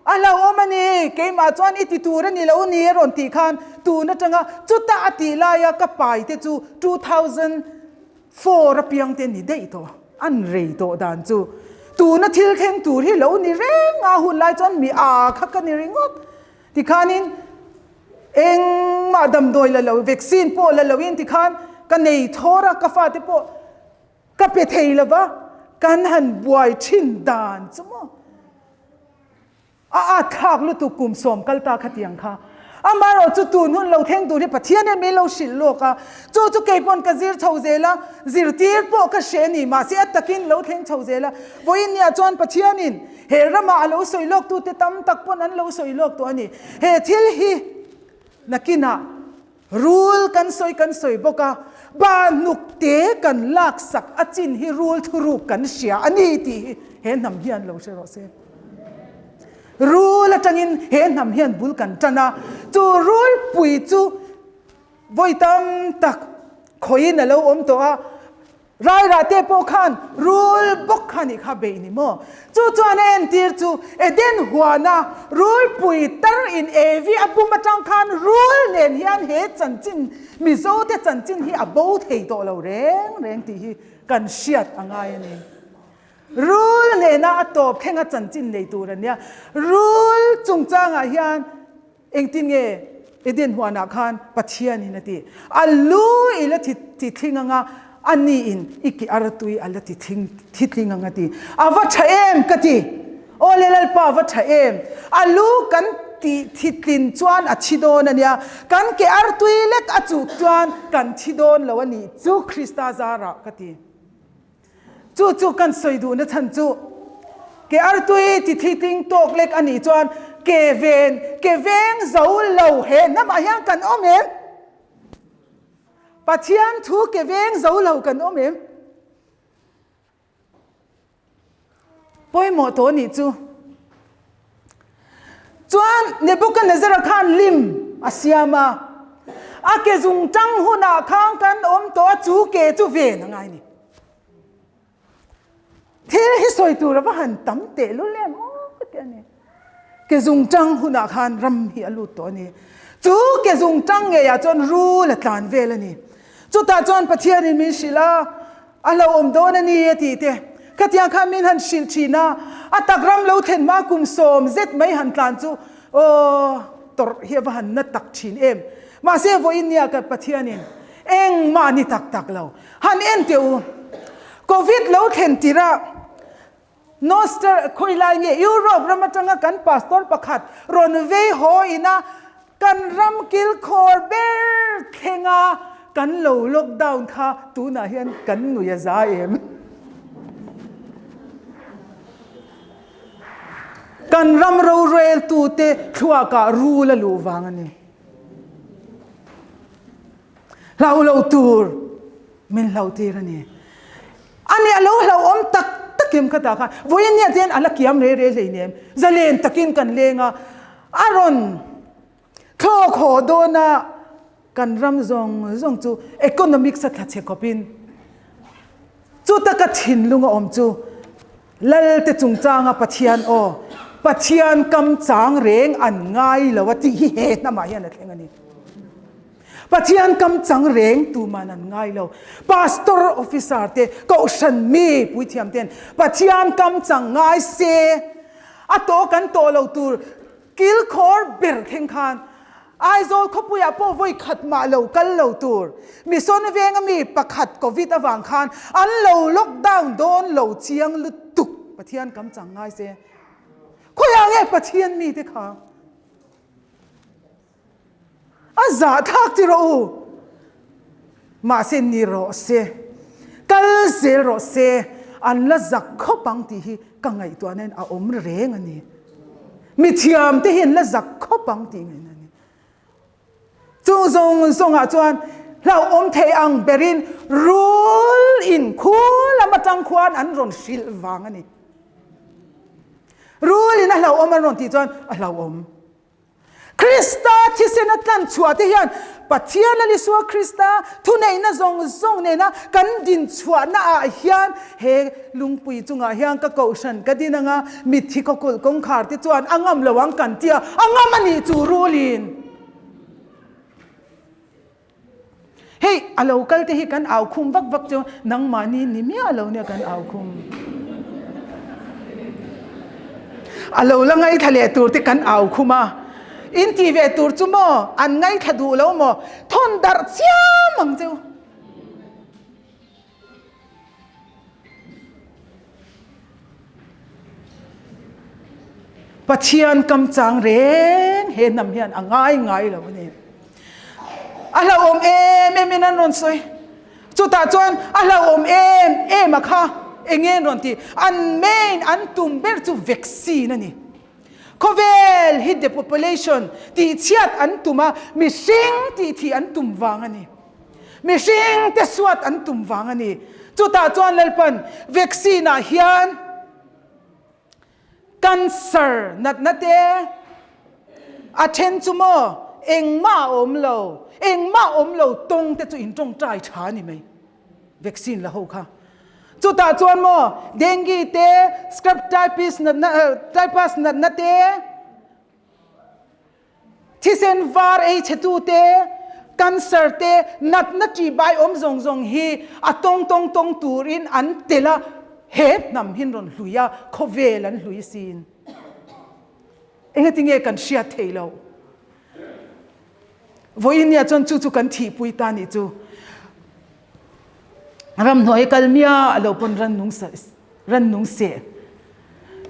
A hlauhawm a ni, keimah chuan i ti tur a ni lo ni a rawn tih khan tun atanga chuta a tih laia ka pai te chu 2004 apiang te ni daih tawh, an rei tawh dan chu. Tuna thil thleng tur hi lo ni reng a, hun lai chuan mi a kha ka ni ringawt. Tikhanin engmah damdawi la lo, vaccine pawh la loin tikhan ka nei thawr a, ka fate pawh ka pe thei lo va, kan han buai thin dan chu maw. A at thlak lutuk kum sawm kal ta khatiang kha. Amaherawh chu tun hun lo thleng tur hi Pathian hian min lo hrilh lawk a, chu chu kei pawn ka zir chho zel a, zirtir pawh ka hreh a ni, mahse a takin lo thleng chho zel a. Vawiin nia chuan Pathianin he ramah a lo sawi lawk tute tam tak pawn an lo sawi lawk tawh a ni. He thil hi nakinah Rul kan sawi kan sawi bawk a, ba hnuk te kan laksak a chin hi rul thuruk kan hria a ni tih hi he hnam hian lo hre rawh se. Rul atangin he hnam hian bul kan tan a, chu rul pui chu vawi tam tak khawiin a lo awm tawh a, Rairah te pawh khan rul bawk kha nih kha beih ni maw? Chu chuan a entir chu Eden huana rulpui tar in Evi a bum atang khan rul nen hian he chanchin Mizo te chanchin hi a bo thei tawh lo reng reng tih hi kan hriat a ngai a ni. Rul nena a tawp thlenga chanchin nei tur a nia. Rul chungchangah hian Engtin nge Eden huanah khan Pathianin a ti? A lu i la thi tithling anga, a niin i ki artui a la ti thing thitling anga ti. A va tha em ka ti. Aw le Lalpa a va tha em. A lu kan ti thitlin chuan a thi dawn a nia. Kan ke artui lek a chuh chuan kan thi dawn lo a nih chu Krista zarah ka ti. Chu chu kan sawi duhna chhan chu ke artui ti thi ting tawk lek a nih chuan ke ven ke veng zo lo he hnamah hian kan awm em? Pathian thu ke veng zo lo kan awm em? Pawimawh tawh a nih chu. Chuan Nebuchadnezzar-a khan lim a siam a, a ke zung tang hunah khan kan awm tawh a, chu ke chu ven a ngai ni. Thil hi sawi tur a va han tam tehlul em aw ka ti a ni. Ke zung tang hunah khan ram hi a lut tawh a ni. Chu ke zung tang ngeiah chuan rul a tlan vel a ni. Chutah chuan Pathianin min hrilh a, a hlauhawm dawn a ni a tih te. Khatiang khan min han hrilh thin a, a tak ram lo thlen hma kum sawm zet mai han tlan chu aw tawrh hi a va han na tak thin em. Mahse vawiin nia ka Pathianin engmah ni tak tak lo. Han en teh u, Covid lo thlen tirh a, Noster, khawilai nge Europe ram atanga kan pastor pakhat rawn vei haw ina kan ram kilkhawr ber thlenga kan lo lockdown kha tunah hian kan nui a za em? Kan ram roreltute thluakah rul a luh vang a ni. Hlau lo tur min hlau tir a ni. Ani a lo hlauhawm tak takim kha ta khan vawiin nia chuan a la kiam re re hleinem zalen takin kan leng a, a rawn thlawk haw dawn a kan ram zawng zawng chu economics a thla chhe khawpin chuta ka thinlung a awm chu Lalte chungchanga Pathian aw Pathian kam chang reng an ngai lo a tih hi he hnamah hian a thleng a ni. Pathian kam chang reng tuman an ngai lo. Pastor officer te, kohhran mi puithiam ten Pathian kam chang ngai se a tawh kan tawh lo tur kilkhawr ber thleng khan Aizawl khawpuiah pawh vawi khat mah lo kal lo tur Mission venga mi pakhat Covid avang khan an lo lockdown dawn lo chiang lutuk Pathian kam chang ngai se. Khawiah nge Pathian mite kha? A zah thlak ti rawh u. Mahse ni rawh se, kal zel rawh se, an la zak khawp ang tih hi ka ngaihtuah nain a awm reng a ni. Mithiam te hi an la zak khawp ang tih ngaihna a ni. Chu zawng zawngah chuan hlauhawm thei ang berin rul in khu lam atang khuan an rawn hrilh vang a ni. Rul in a hlauhawm an rawn tih chuan a hlauhawm. Krista thisena tlan chhuah te hian Pathian Lal Isua Krista thuneihna zawng zawng nena kan din chhuahna ah hian he lungpui chungah hian ka kohhran ka din anga mitthi khawkulh kawngkhar te chuan a ngam lo ang kan tia a ngam a nih chu rulin. Hei a lo kal te hi kan au khum vak vak chu nangmahni ni miah lo nia kan au khum. A lo la ngaithla leh tur te kan au khum a, in ti ve tur chu maw an ngaithla duh lo maw thawn darh chiam ang cheu. Pathian kam chang reng he hnam hian a ngai ngai lo a ni. A hlauhawm em em in an rawn sawi. Chutah chuan a hlauhawm em em a kha eng nge an rawn ti? An main an tum ber chu vaccine a ni. Khawvel hi depopulation tihchhiat an tum a, mihring tihthih an tum vang a ni. Mihring te suat an tum vang a ni. Chutah chuan Lalpan vaccine ah hian cancer natna te a then chu maw engmah a awm lo, engmah awm lo tawng te chu in tawngtai tha a ni mai vaccine la ho kha. Chutah chuan maw dengue te, scrub typhus natna typhus natna te, Thisen var ei chhetute, cancer te, natna ṭihbai awm zawng zawng hi a tawng tawng tawng turin an tel a, he hnam hin rawn hlui a, khawvel an hlui sin. Engatinge kan hriat theih loh? Vawiin nia chuan chu chu kan thihpui ta nih chu. Ramhnuai kal miah lo pawn rannung rannung seh.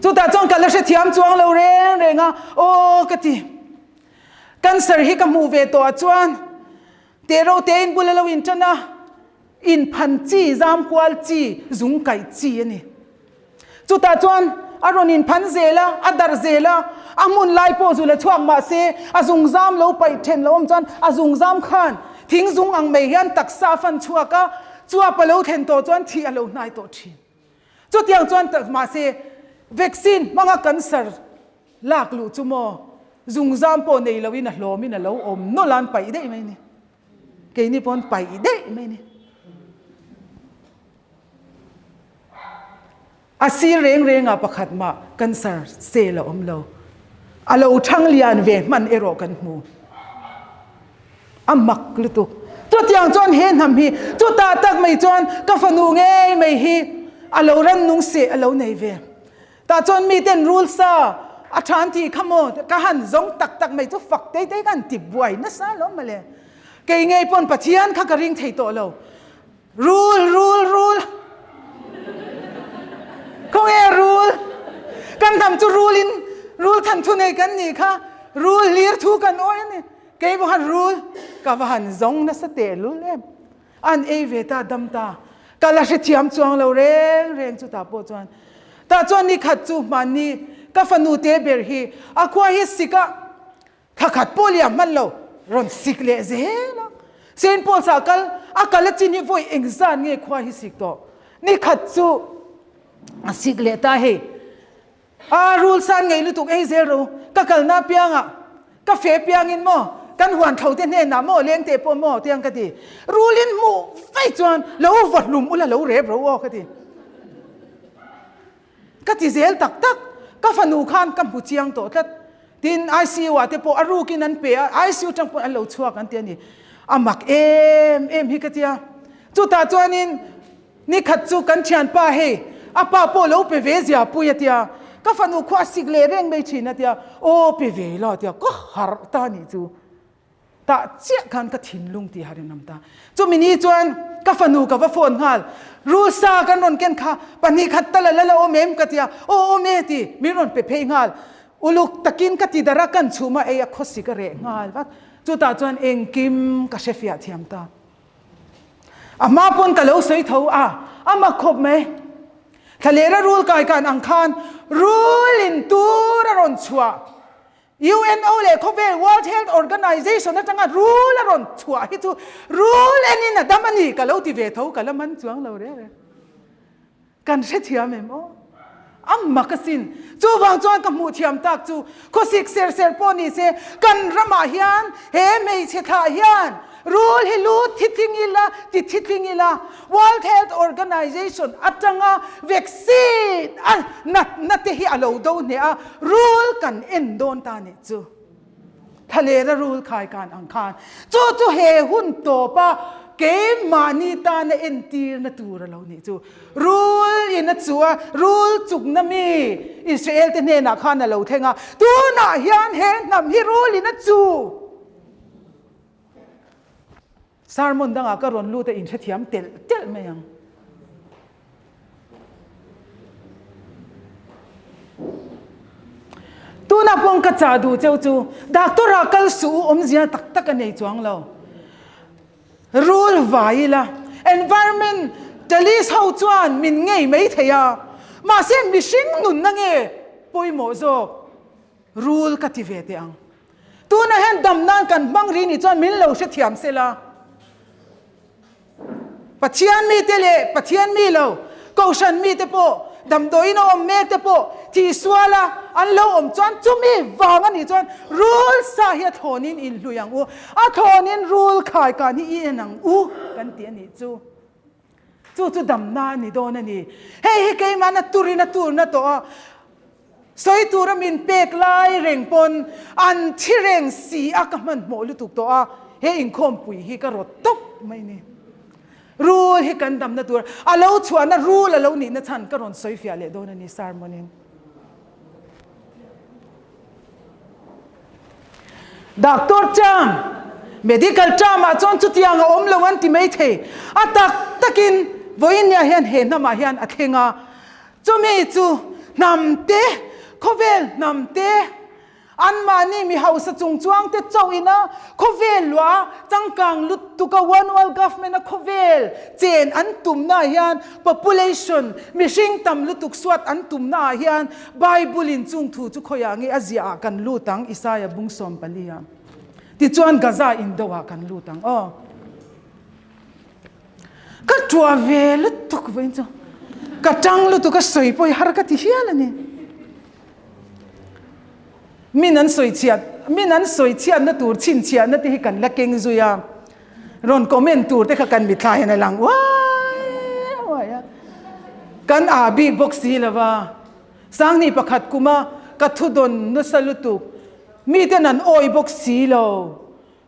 Chutah chuan ka la hrethiam chuang lo reng reng a, aw ka ti. Cancer hi ka hmuh ve tawh ah chuan teh ro te in bul a lo in tan a, inphan chi, zam kual chi, zung kaih chi a ni. Chutah chuan a rawn inphan zel a, a darh zel a, a hmun lai pawh zu la chhuak mah se a zungzam lo paih then lo awm chuan a zungzam khan thing zung ang mai hian taksa a fan chhuak a, chuap a lo thlen tawh chuan thih a lo hnai tawh thin. Chutiang chuan mahse vaccine hmanga cancer lak luh chu maw zungzam pawh nei loin a hlawmin a lo awm nawlh a an paih daih mai ni. Keini pawh an paih daih mai ni. A sir reng rengah pakhat mah cancer cell a awm lo. A lo thang lian ve hman erawh kan hmu. A mak lutuk. Chutiang chuan he hnam hi chutah tak mai chuan ka fanu ngei mai hi a lo rannung seh a lo nei ve. Tah chuan miten rul sa a than tih kha maw ka han zawng tak tak mai chu fak tei tei ka han ti buai nasa alawm mawle. Kei ngei pawn Pathian kha ka ring thei tawh lo. Rul, rul, rul. Khawnge rul? Kan hnam chu rul in rul than thu nei kan nih kha. Rul hlir thu kan awi a ni. Kei pawh khan rul ka va han zawng nasa teh lul em. An ei ve ta dam ta. Ka la hrethiam chuang lo reng reng chutah pawh chuan. Tah chuan nikhat chu hmanni ka fanu te ber hi a khua hi sik a Thla khat pawh liam hman lo rawn sik leh zel a. Saint Paul's ah kal a kal a chin hi vawi engzan nge khua hi sik tawh. Ni khat chu a sik leh ta hei. A rul san ngei lutuk ei zel ro. Ka kalna apiangah ka fe piangin maw kan huan thlo te hnenah maw leng teh pawh maw tiang ka ti. Rulin hmuh vaih chuan lo va hlum ula lo rep ro aw ka ti. Ka ti zel tak tak, ka fanu khan ka hmu chiang tawh tlat. Tin, ICU ah te pawh a rukin an pe a, ICU tang pawh an lo chhuak an ti a ni. A mak em em hi ka tia. Chutah chuanin nikhat chu kan thianpa hei, a pa pawh lo pe ve zia pui a tia, ka fanu khu a sik leh reng mai thin a tia, aw pe ve la a tia, ka harh ta nih chu. Tah chiah khan ka thinlung tih har in awm ta. Chumi ni chuan ka fanu ka va phone nghal, Rulsa kan rawn ken kha pahnih khat tal a la la awm em? ka ti a, Aw awm e ti min rawn pe phei nghal. Uluk takin ka ti darh a, kan chhum a ei a khawsi ka reh nghal vat. Chutah chuan engkim ka hre fiah thiam ta. A hma pawn ka lo sawi tho a, a mak khawp mai. Thlalera rul kai kan ang khan rul in tur a rawn chhuah. UNO leh khawvel World Health Organization atanga rul a rawn chhuah hi chu rul enin a dam a ni ka lo ti ve tho ka la man chuang lo reng reng. Kan hrethiam em aw? A mak asin. Chuvang chuan ka hmuh thiam tak chu khawsik ser ser pawh ni se kan ramah hian he hmeichhe thlah hian rul hi lu thitling ila ti thitling ila World Health Organization atanga vaccine a natna te hi a lo do hneh a, rul kan en dawn ta nih chu. Thalera rul khai kan ang khan chu chu he hun tawpa keimahni tana entirna tur a lo nih chu. Rul in a chu a, rul chukna mi Israel te hnenah khan a lo thleng a, tunah hian he hnam hi rul in a chu. Sermon dangah ka rawn lut a inhrethiam telh telh mai ang. Tuna pawng ka chah duh cheu chu doctor ah kal suh u awmzia tak tak a nei chuang lo. Rul vai ila environment talist ho chuan min ngei mai thei a, mahse mihring nunna nge pawimawh zawk rul ka ti ve teh ang. Tunah hian dam nan kan hmang ri nih chuan min lo hrethiam sela. Pathian mite leh Pathian mi lo, Kohhran mite pawh, damdawiin a awm mek te pawh thih suala an lo awm chuan chumi vang a nih chuan rul sa hi a thlawnin inhlui ang u, a thlawnin rul khai kan hi i en ang u kan ti a nih chu. Chu chu damna a ni dawn a ni. Hei hi keimahna turin a turna tawh a. Sawi tura min pek lai reng pawn an thi reng si a ka hmanhmawh lutuk tawh a, he inkhawmpui hi ka rawt tawp mai ni. Rul hi kan damna tur a lo chhuahna rul a lo nihna chhan ka rawn sawi fiah leh dawn a ni sermon in. Doctor term, medical term ah chuan chutiang a awm lo an ti mai thei. A tak takin vawiin hian he hnamah hian a thleng a. Chumi chu hnam te, khawvel hnam te, anmahni mi hausa chungchuang te chauh ina khawvel luah changkang lutuk a one world government a khawvel chen an tumna ah hian population mihring tam lutuk suat an tumna ah hian Bible in chung thu chu khawiah nge a ziah ah kan lut ang Isaiah bung 14 ah tichuan Gaza indo ah kan lut ang aw. Ka ṭuah ve lutuk vawiin chu ka ṭang lutuk a sawi pawh hi har ka ti hial a ni. Min an sawi chhiat min an sawi chhiatna tur chhinchhiahna te hi kan la keng zui a, rawn comment tur te kha kan mitthla hian a lang uai uai a, kan aa bik bawk si lo va. Sangni pakhat kuma ka thudawn nasa lutuk miten an awi bawk si lo.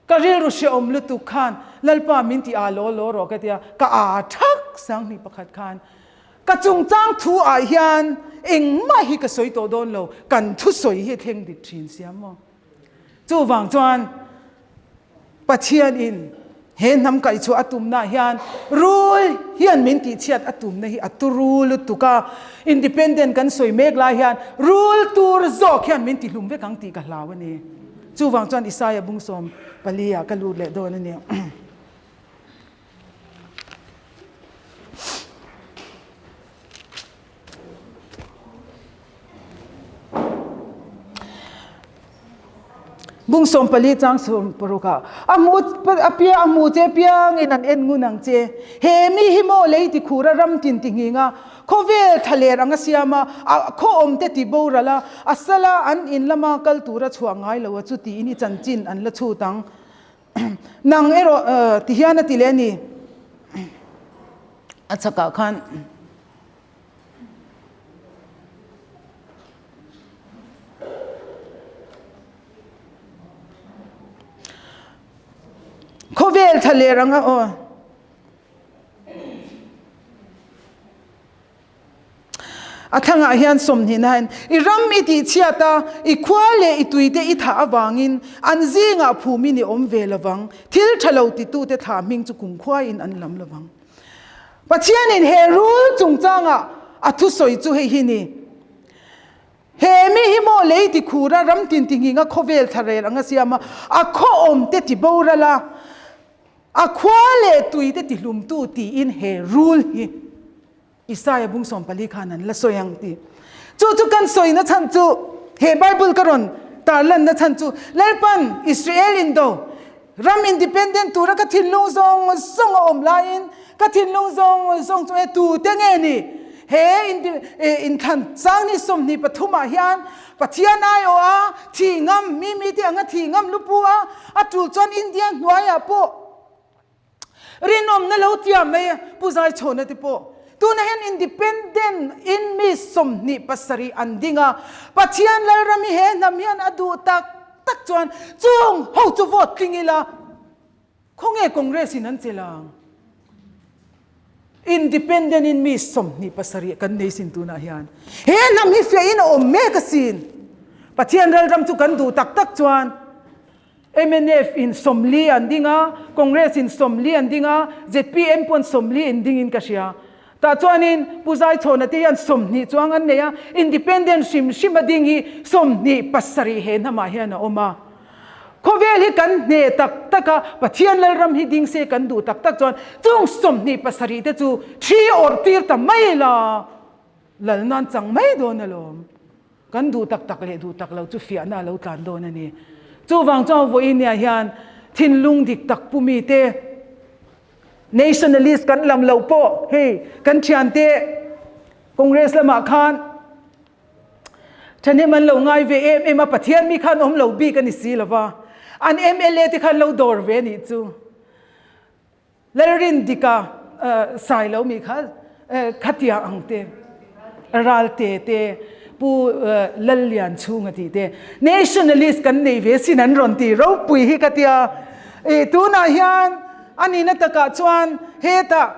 Ka rilru hrehawm lutuk khan Lalpa min ti aa law law rawh ka ti a, ka aa thak 21 khan ka chungchang thu ah hian engmah hi ka sawi tawh dawn lo, kan thusawi hi a thleng dik thin sia maw. Chuvang chuan Pathian in he hnam kaihchhuah a tumna ah hian rul hian min tihchhiat a tumna hi a turu lutuk a, independent kan sawi mek lai hian rul tur zawk hian min tihlum vek ang tih ka hlau a ni. Chuvang chuan Isaia bung 14 ah ka lut leh dawn a ni. Bung 14 chang 16 ah a hmu a pia a hmu che piangin an en ngun ang che. He mi hi maw lei ti khur a ram tin ti nghing a, Khawvel thlaler anga siam a, a khaw awm te ti boral a, a sala an in lama kal tura chhuah ngai lo a chu tiin i chanchin an la chhut ang. Nang erawh ti hian a ti leh a ni. A chhakah khan. Khawvel thlaler anga aw. A thlangah hian sawmhnihna hian i ram i tihchhiat a, i khua leh i tuite i thah avangin an zingah phumin i awm ve lovang, thil tha lo titute thlah hming chu kumkhuain an lam lovang. Pathianin he rul chungchangah a thusawi chu hei hi ni, He mi hi maw lei ti khura ram tin ti nghinga khawvel thlarel anga siam a, a khaw awmte ti boral a, A khua leh tui te tihlumtu tiin he rul hi Isaia bung 14 khan an la sawi ang ti. Chu chu kan sawina chhan chu he Bible ka rawn tarlanna chhan chu Lalpan Israel indo ram independent tura ka thinlung zawng zawng a awm laiin ka thinlung zawng zawng chu e tute nge ni? He inthlan Sangni 23 ah hian Pathian aiawh a thih ngam, mi mite anga thih ngam lupu a, a tul chuan India hnuaiah pawh rinawmna lo tiam mai a, Pu Zaichhawna te pawh. Tunah hian Independent in mi 27 an ding a, Pathian Lalram hi he hnam hian a duh tak tak chuan chung ho chu vote tling ila, Khawnge Congress in an che lang? Independent in mi 27 kan nei sin tunah hian. He hnam hi fiah in a awm mek asin. Pathian ralram chu kan duh tak tak chuan mnf in 40 an ding a, Congress in 40 an ding a, zpm pawn 40 in ding in ka hria. Tah chuanin Pu Zaichhawna te hian 20 chuang an nei a, Independent hrim hrim a ding hi 27 he hnamah hian a awm a. Khawvel hi kan hne tak tak a, Pathian Lalram hi ding se kan duh tak tak chuan chung 27 te chu thi awrh tir ta mai la, lal nan chang mai dawn alawm. Kan duh tak tak leh duh tak lo chu fiahna a lo tlan dawn a ni. Chuvang chuan vawiin-ah hian thinlung dik tak pu mite, Nationalist kan lam loh pawh hei kan thiante Congress lamah khan thahnem an lo ngai ve em em a, Pathian mi khan awm lo bik a ni si lova, an mla te khan lo dawr ve a nih chu. Lalrindika Sailo mi kha khatia ang te, Ralte te, Pu Lallianchhunga tih te, Nationalist kan nei ve sin an rawn ti ropui hi ka tia. I tunah hian a nihna takah chuan hetah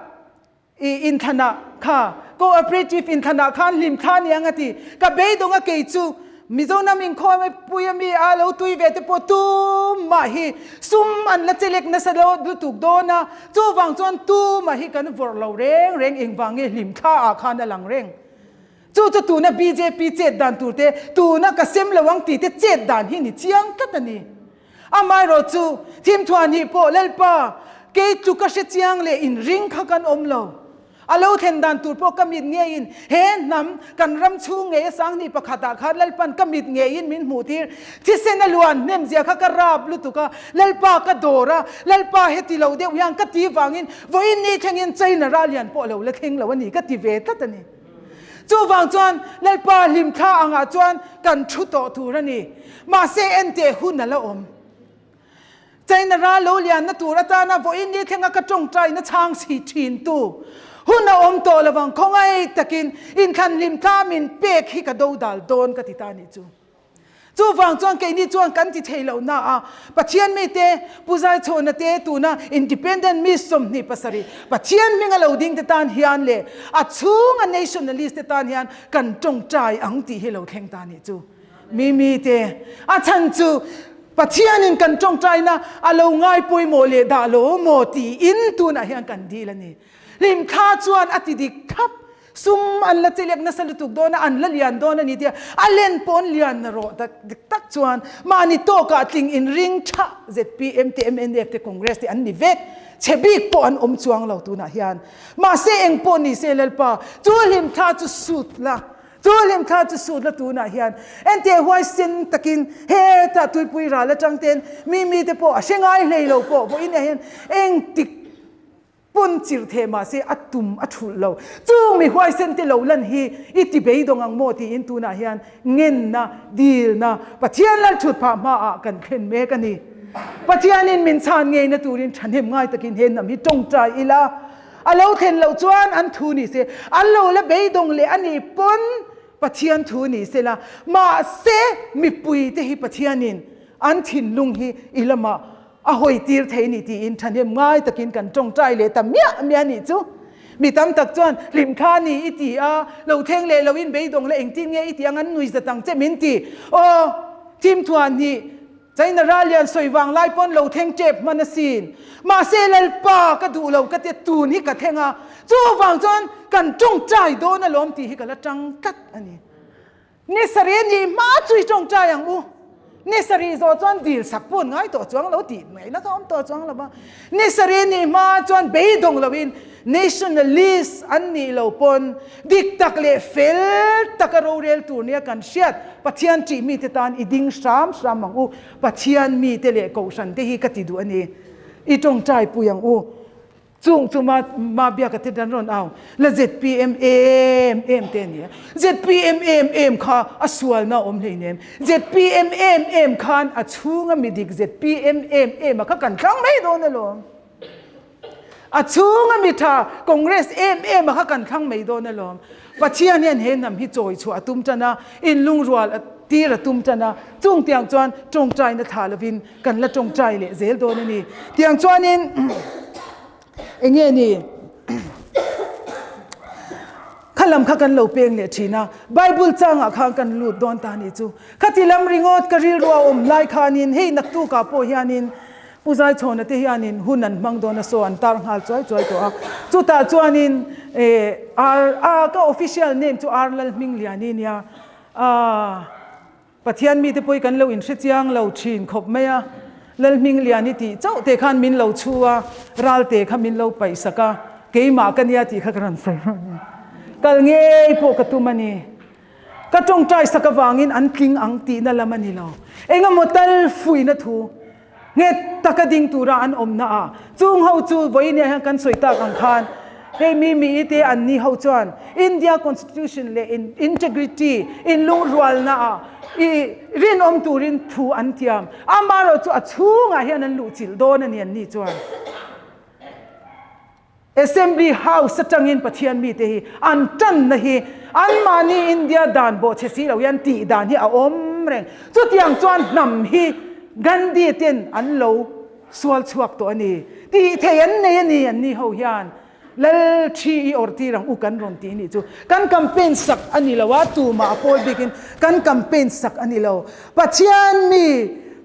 i inthlanah kha cooperative inthlanah khan hlim thla ni ang a ti. Ka beidawng a kei chu Mizoram inkhawm pui ami a lo tui ve te pawh tumah hi sum an la chelek nasa lo lutuk dawn a, chuvang chuan tumah hi kan vawrh lo reng reng engvang nge hlim thla ah khan a lang reng. Chu chu tuna bjp chet dan tur te, tuna ka sem lo ang tih te chet dan hi ni chiang tlat a ni. Amaherawh chu thimthuan hi pawh Lalpa kei tluka hre chiang leh inring kha kan awm lo. A lo thlen dan tur pawh ka mit ngeiin he hnam kan ram chhung ngei a sanghnih pakhatah khan Lalpan ka mit ngeiin min hmuh tir. Thisen a luan hnem zia kha ka rap lutuk a, Lalpa ka dawr a, Lalpa heti lo deuh hian ka ti vangin vawiin ni thlengin China ralian pawh a lo la thleng lo a ni ka ti ve tlat a ni. Chuvang chuan Lalpa hlimthla angah chuan kan thu tawh tur a ni. Mahse enteh hun a la awm. China ral lo lianna tur atana vawiin ni thlenga ka tawngtaina chhang si thin tu hun a awm tawh lovang khawngaih takin inthlan hlimthla min pek hi ka dodal dawn ka ti ta nih chu. Chuvang chuan keini chuan kan ti thei lo na a, Pathian mite, Pu Zaichhawna te tuna Independent mi 27 Pathian hminga lo ding te tan hian leh a chhunga Nationalist te tan hian kan tawngtai ang tih hi lo thleng ta nih chu. Mi mite, a chhan chu Pathianin kan tawngtaina a lo ngai pawimawh leh dah lo maw tiin tunah hian kan dil a ni. Hlimthla chuan a ti dik thlap. Sum an la chelek nasa lutuk dawn a, an la lian dawn a ni tia a len pawh an lian na rawh tak dik tak chuan mahni tawkah tling inring tha zpm te mnf te Congress te an ni vek chhe bik pawh an awm chuang lo tunah hian. Mahse eng pawh ni se Lalpa chu hlimthla chu sut la, chu hlimthla chu sut la tunah hian enteh huaisen takin hetah tuipui ral atang ten mi mite pawh a hre ngai hlei lo pawh vawiin ah hian engtik Pawn chirh theh mahse a tum a thulh lo. Chung mi huaisen te lo lan hi i ti beidawng ang maw tiin tunah hian ngenna, dilna, Pathian lal thut phah hmaah kan thlen mek a ni. Pathianin min chhan ngeina turin thahnem ngai takin he hnam hi tawngtai ila, a lo thlen loh chuan an thu ni se, an lo la beidawng leh a nih pawn Pathian thu ni se la, mahse mipui te hi Pathianin an thinlung hi i lamah A hawi tir thei ni tiin thahnem ngai takin kan tawngtai leh ta miah miah nih chu. Mi tam tak chuan hlimthla ni i ti a, lo thleng leh loin beidawng la engtin nge i ti ang an nui zat ang che min ti. Aw, thimthuan hi China ral lian sawi vang lai pawn lo thleng tep hman asin. Mahse Lalpa ka duh lo ka tia tun hi ka thleng a, chuvang chuan kan tawngtai dawn alawm tih hi ka la tang tlat a ni. Ni sarih a nih hma chu i tawngtai ang u. Ni sarih zawh chuan dil sak pawh an ngai tawh chuang lo tih ngaihna kha awm tawh chuang lo va. Ni sarih a nih hma chuan beidawng loin nationalist an nih lo pawn dik tak leh fel taka rorel tur nia kan hriat Pathian ṭih mite tan i ding hram hram ang u. Pathian mite leh kohhran te hi ka ti duh a ni. I tawngtai pui ang u. Chung chu ma ma biaka te an rawn au la zpm em em te a ni a. Zpm em em kha a sualna a awm hleinem. Zpm em em khan a chhunga midik zpm em em a kha kan thlang mai dawn alawm. A chhunga mi tha Congress em em a kha kan thlang mai dawn alawm. Pathian hian he hnam hi chawi chhuah a tum tan a, inlungrual a tir a tum tan a, chung tiang chuan tawngtaina thlah lovin kan la tawngtai leh zel dawn a ni. Tiang chuanin eng nge ni kha lam kha kan lo peng leh thin a, Bible changah khan kan lut dawn ta ni chu. Khati lam ringawt ka rilru a awm lai khanin hei naktukah pawh hianin Pu Zaichhawna te hianin hun an hmang dawn a saw an tar nghal chuai chuai tawh a. Chutah chuanin eh ar a ka official name chu Ar Lalhmingliani nia. Ah Pathian mite pawh hi kan lo inhre chiang lo thin khawp mai a. Lalhmingliani tih chauh te khan min lo chhu a, ralte kha min lo paih sak a, keimah ka nia tih kha ka rawn sawi rawh ni. Kal ngei pawh ka tum a ni. Ka tawngtai sak avangin an tling ang tihna lam a ni lo. Engemaw tal fuihna thu nghet taka ding tura an awmna ah chung ho chu vawiin hian kan sawi tak ang khan hei mi mi te an ni ho chuan India Constitution leh integrity inlungrualna ah i rinawm turin thu an tiam. Amaherawhchu a chhungah hian an luhchilh dawn a ni an ni chuan. Assembly House atangin Pathian mite hi an tanna hi anmahni India dan bawhchhe si lo hian tih dan hi a awm reng. Chutiang chuan hnam hi Gandhi ten an lo sual chhuak tawh a ni. Tih thei an nei a ni an ni ho hian Lal thi i awrh tir ang u kan rawn tih nih chu. Kan campaign sak a ni lo a, tumah a pawl bikin kan campaign sak a ni lo. Pathian mi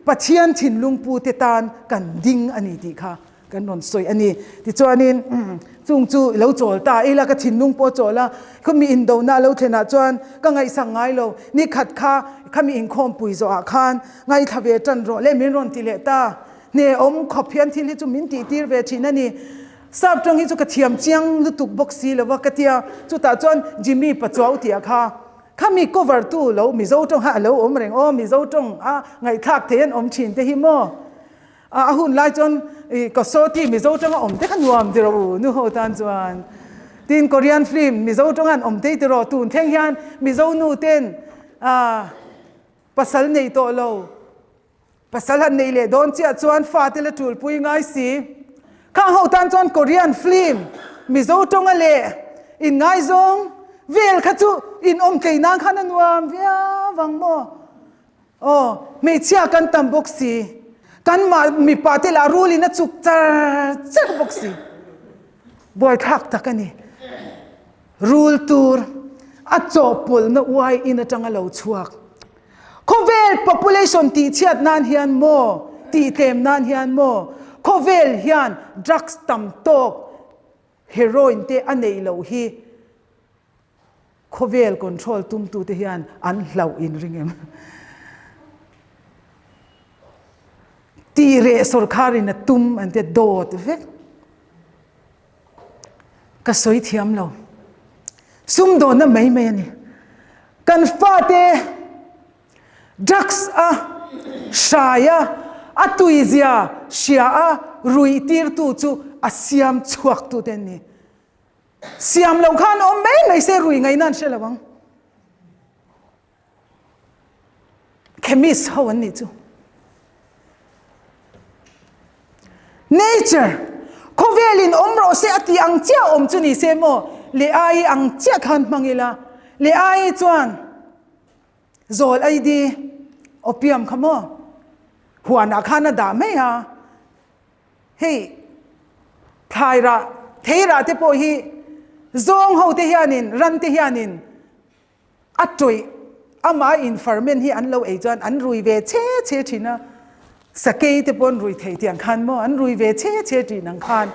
Pathian thinlung pute tan kan ding a ni tih kha. Kan rawn sawi a ni. Tichuanin chung chu i lo chawl ta ila ka thinlung pawh a chawl a, khami indona a lo thlenah chuan ka ngaihsak ngai lo. Ni khat kha khami inkhawmpui zawhah khan ngaithla ve tan rawh le min rawn ti leh ta. Hne awm khawp hian thil hi chu min tihtir ve thin a ni. Sap tawng hi chu ka thiam chiang lutuk bawk si lo va ka tia. Chutah chuan Jimmy Pachuau tih ah kha khami cover tu lo Mizo tawng kha a lo awm reng aw Mizo tawng a ngaihthlak thei an awm thin te hi maw. A hun lai chuan i Kasawti Mizo tanga awm te kha nuam ti rawh u nu ho tan chuan. Tin Korean film Mizo tanga an awm tei ti rawh tun thleng hian Mizo nu ten pasal nei tawh lo pasal han nei leh dawn chiah chuan fa te la tul pui ngai si. Khang ho tan chuan Korean film Mizo tawnga leh in ngaizawng vel kha chu in awm tlei nan khan a nuam viau ang maw. Aw, hmeichhia kan tam bawk si. Kan mah mipa te lah rulin a chuk char char bawk si. Buaithlak tak a ni. Rul tur a chawhpawlhna uai in atanga lo chhuak. Khawvel population tihchhiat nan hian maw, tihtlem nan hian maw, khawvel hian drugs tam tawk heroin te a neih loh hi Khawvel control tumtute hian an hlauh in ring em? Tih reh sawrkharin a tum an tia dawt vek. Ka sawi thiam lo. Sumdawnna mai mai a ni. Kan fate drugs a hrai a, a tuizia hria a ruih tirtu chu a siam chhuaktute an ni. Siam loh khan awm mai mai se rui ngaihna an hre lo ang. Chemist ho an nih chu. Nature khawvelin awm rawh se a tih ang chiah awm chu ni se maw le ai ang chiah khan hmang ila le ai chuan zawl ID opium kha maw huanah khan a dah mai a. Hei thlai rah, thei rah te pawh hi zawng ho te hianin, ran te hianin a tawih amah a in ferment hi an lo ei chuan an rui ve che che thin a, sakei te pawh an rui thei tiang khan maw an rui ve che che thin ang khan.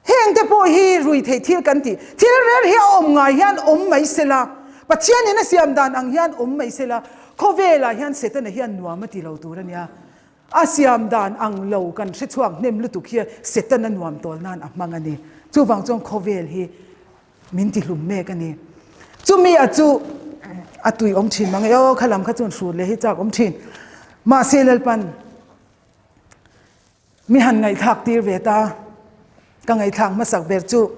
Heng te pawh hi rui theih thil kan tih, thil rel hi a awm ngai hian awm mai sela, Pathianin a siam dan ang hian awm mai sela, khawvelah hian Setana hian nuam a ti lo tur a nia. A siam dan ang lo kan hre chhuak hnem lutuk hi Setana nuam tawl nan a hmang a ni. Chuvang chuan khawvel hi min ti hlum mek a ni. Chumi a chu a tui awm thin mang e aw, kha lam kha chuan hrut leh hi chak awm thin. Mahse Lalpan mi han ngaihthlak tir ve ta. Ka ngaihthlak hmasak ber chu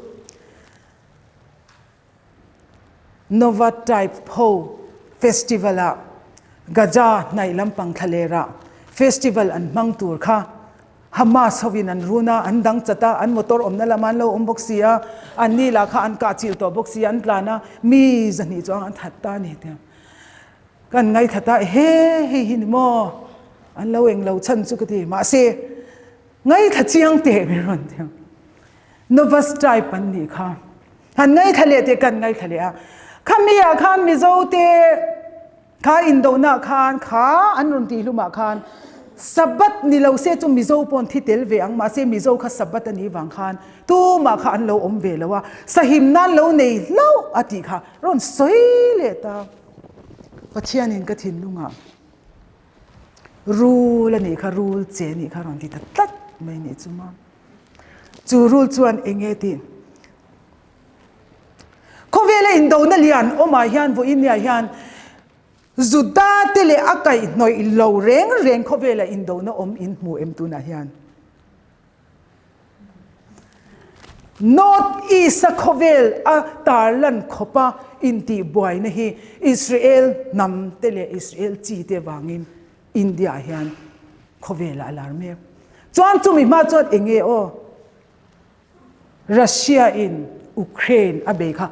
Nova Type ho festival ah Gaza hnaih lampang thlaler ah festival an hmang tur kha Hamas hovin an run a, an dang chat a, an motor awmna lamah an lo awm bawk si a, anni lah kha an kah chilh tawh bawk si a, an tlan a, mi zahnih chuang an that ta a ni tiang. Kan ngaithla ta, ehe hei hi ni maw? An lo englo chhan chu ka ti, mahse ngaithla chiang teh min rawn ti ang. Novus type an nih kha. Han ngaithla leh teh kan ngaithla leh a. Khami ah khan Mizo te kha indohna khan kha an rawn tih hlumah khan Sabbath ni lo se chu Mizo pawh an thi tel ve ang mahse Mizo kha Sabbath a nih vang khan tumah kha an lo awm ve lo a, sahim nan lo nei hlauh a tih kha rawn sawi leh ta. Pathianin ka thinlungah rul a nih kha, rul che a nih kha rawn ti ta tlat mai nih chu maw. Chu rul chuan eng nge tih? Khawvela indona lian awmah hian vawiin niah hian Juda te leh a kaihhnawih lo reng reng khawvela indona awm in hmu em tunah hian? North East a khawvel a tarlan khawpa intihbuaina hi Israel hnam te leh Israel chi te vangin India ah hian khawvelah a lar mek. Chuan chumi hma chuan eng nge aw? Russia in Ukraine a bei kha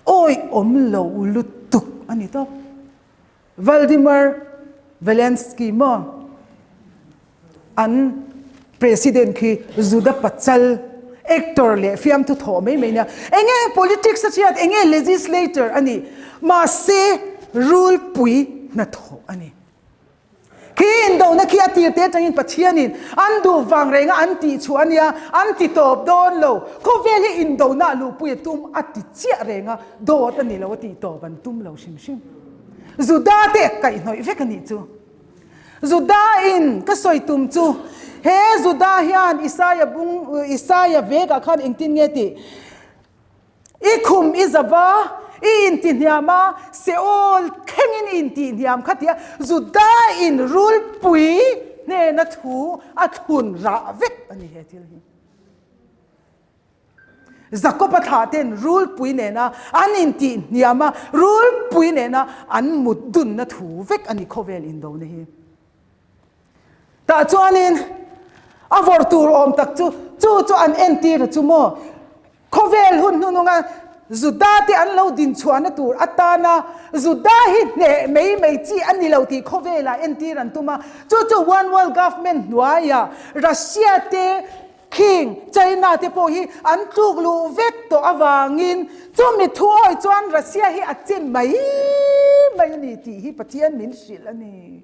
awih awm lo lutuk a ni tawp. Valdimir Velensky maw an president khi Juda pachal actor leh fiamthu thawh mai mai nia. Enge politics a hriat, enge legislator a nih, mahse rulpui hnathawh a ni. Khi indona khi a tir te atangin Pathianin an duh vang renga an tih chhuah a nia, an ti tawp dawn lo. Khawvel hi indona a luhpui a tum a ti chiah renga, dawt a ni lo a tih tawp an tum lo hrim hrim. Juda te kaihhnawih vek a nih chu. Juda in ka sawi tum chu he Juda hian Isaia bung Isaia vekah khan engtin nge tih? I khum i zava, i intihniam a, Seol thlengin i intihniam kha tia Juda in rulpui hnena thu a thlun rah vek a ni he thil hi. Jakob-a thlah ten rulpui nena an intihniam a, rulpui nena an mut dunna thu vek a ni khawvel indona hi. Tah chuanin a vawrh tur awm tak chu, chu chu an entir a chu maw? Khawvel hun hnununga Juda te an lo dinchhuahna tur atana Juda hi hneh mai mai chi a ni lo tih khawvelah entir an tum a, chu chu One World Government hnuaiah Russia te King, China te pawh hi an tluk luh vek tawh avangin chumi thuawi chuan Russia hi a chin mai mai a ni tih hi Pathian min hrilh a ni.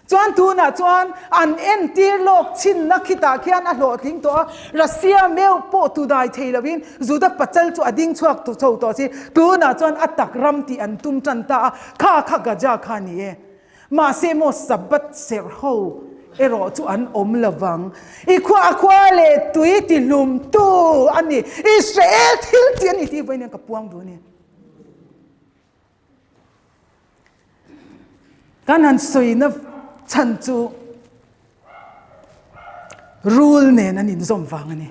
Chuan tunah chuan an entir lawk chhinna khitah khian a hlawhtling tawh a, Russia meuh pawh tu dai thei lovin Juda pachal chu a ding chhuak chho tawh si. Tunah chuan a tak ram tih an tum tan ta a, kha kha Gaza kha a ni e. Mahse maw Sabbath serh ho erawh chu an awm lovang. I khua a khua leh tui ti hlum tu a ni. Israel thil tih a ni tih vawiin hian ka puang duh a ni. Kan han sawina chhan chu rul nen an inzawm vang a ni.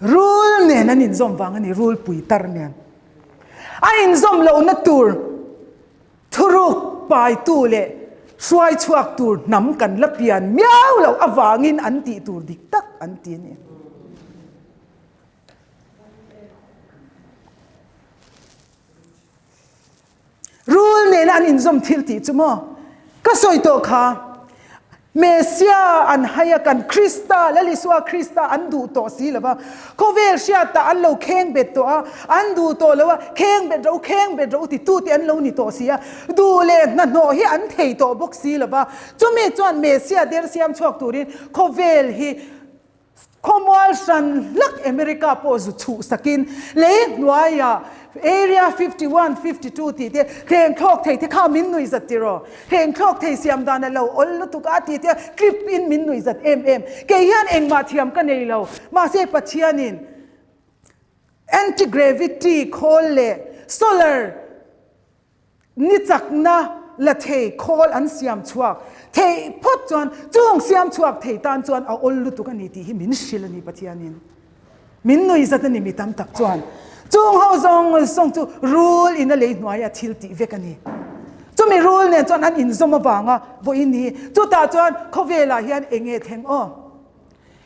Rul nen an inzawm vang a ni, rulpui tar nen. A inzawm lohna tur thuruk paitu leh hruai chhuak tur hnam kan la pian miau loh avangin an tih tur dik tak an ti a ni. Rul nena an inzawm thil tih chu maw? Ka sawi tawh kha. Mesia an hai a, kan Krista, Lal Isua Krista an duh tawh si lo va. Khawvel hriatah an lo kheng bet tawh a, an duh tawh lo a, kheng bet rawh u, kheng bet rawh u titute an lo ni tawh si a. Duh leh hnahnawh hi an thei tawh bawk si lo va. Chumi chuan Mesia der siam chhuak turin khawvel hi Khawmual hran hlak America pawh zu chhuh sakin lei hnuaiah Area 51, 52 tih te thleng thlawk thei te kha min nuih zat tiraw? Thleng thlawk thei siam dan a lo awl lutuk a tih te clip in min nuih zat em em. Kei hian engmah thiam ka nei lo. Mahse Pathianin anti-gravity khawl leh solar Ni chakna la thei khawl an siam chhuak theih phawt chuan chung siam chhuak thei tan chuan a awl lutuk a ni tih hi min hrilh a ni Pathianin. Min nui zat a ni mi tam tak chuan. Chung ho zawng zawng chu rul in a lei hnuaia thil tih vek a ni. Chumi rul nen chuan an inzawm avanga vawiin hi chutah chuan khawvelah hian eng nge thleng aw?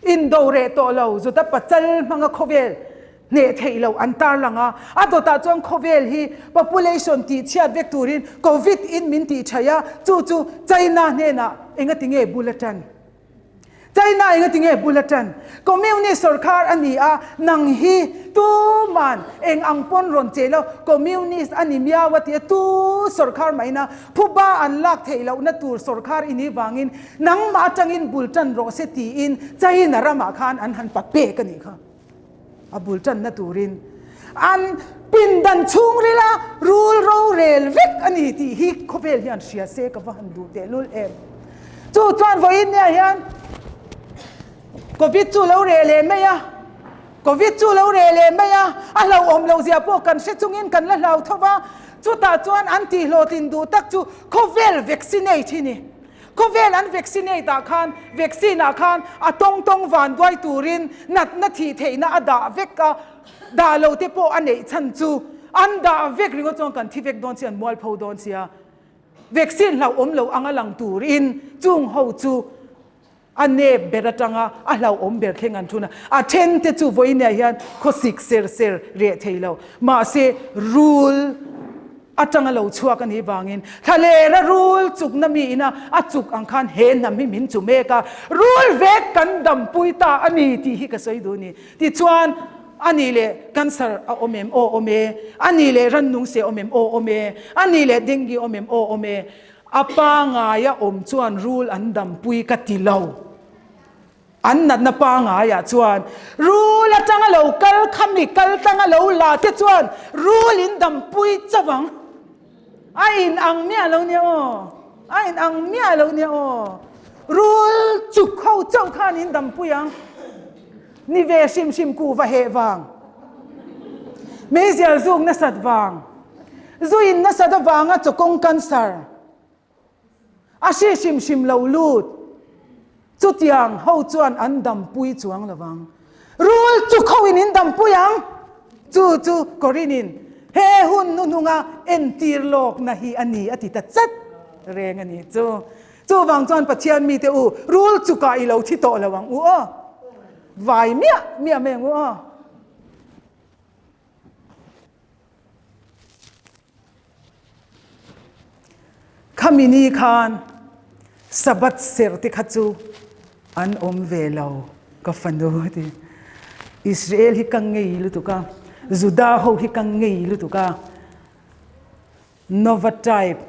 Indo reh tawh lo zuta pachal hmanga khawvel hneh theih loh an tarlang a, a dawtah chuan khawvel hi population tih chhiat vek turin Covid in min tih thaih a, chu chu China hnenah engati nge bul a tan? China engati nge bul a tan? Communist sorkar a ni a, nang hi tuman eng ang pawn rawn che lo, Communist a ni miau a ti a, tu sorkar maina phuba an lak theih lohna tur sorkar i nih vangin nangmah atangin bul tan rawh se tiin China ramah khan an han pa pek a nih kha. A bul tanna turin an pindan chhungrila rul rorel vek a ni tih hi khawvel hian hria se ka va han duh tehlul em. Chu chuan vawiin nia hian Covid chu lo reh leh mai a, Covid chu lo reh leh mai a, a hlauhawm loh zia pawh kan hre chungin kan la hlau tho va, chutah chuan an tihhlawhtlin duh tak chu khawvel vaccinate hi ni. Khawvel an vaccinate ah khan vaccine ah khan a tawng tawng van duai turin natna thih theihna a dah vek a, dah lo te pawh a neih chhan chu an dah vek ringawt chuan kan thi vek dawn sia an mualpho dawn sia. Vaccine hlauhawm lo anga lang turin chung ho chu a nep ber atanga a hlauhawm ber thleng an thun a, a then te chu vawiinah hian khawsik ser ser reh thei lo mahse rul atanga lo chhuak a nih vangin thlalera rul chukna mi ina a chuk ang khan he hnam hi min chu mek a, rul vek kan dampui ta a ni tih hi ka sawi duh a ni. Tichuan, a nih leh cancer a awm em? Aw awm e. A nih leh rannung seh awm em? Aw awm e. A nih leh dengue awm em? Aw awm e. A pangaia awm chuan rul an dampui ka ti lo. An natna pangaiah chuan rul atanga lo kal khami kal tanga lo la te chuan rul in dampui chauh ang. A in ang miah lo nia aw. A in ang miah lo nia aw. Rul chuk ho chauh khan in dampui ang. Ni ve hrim hrim ku va heh vang. Meizial zuk nasat vang. Zu in nasat avanga chawkawng cancer. A hri hrim hrim lo lut. Chutiang ho chuan an dampui chuang lovang. Rul chuk ho in in dampui ang. Chu chu Korin in he hun hnuhnunga entir lawkna hi a ni a ti ta chat reng a ni chu. Chuvang chuan Pathian mite u, rul chukah i lo thi tawh lo ang u aw. Vai miah miah mai ang u aw. Khami ni khan Sabbath serh te kha chu an awm ve lo ka fanu a ti. Israel hi ka ngei lutuk a, Juda ho hi ka ngei lutuk a. Nova Tribe,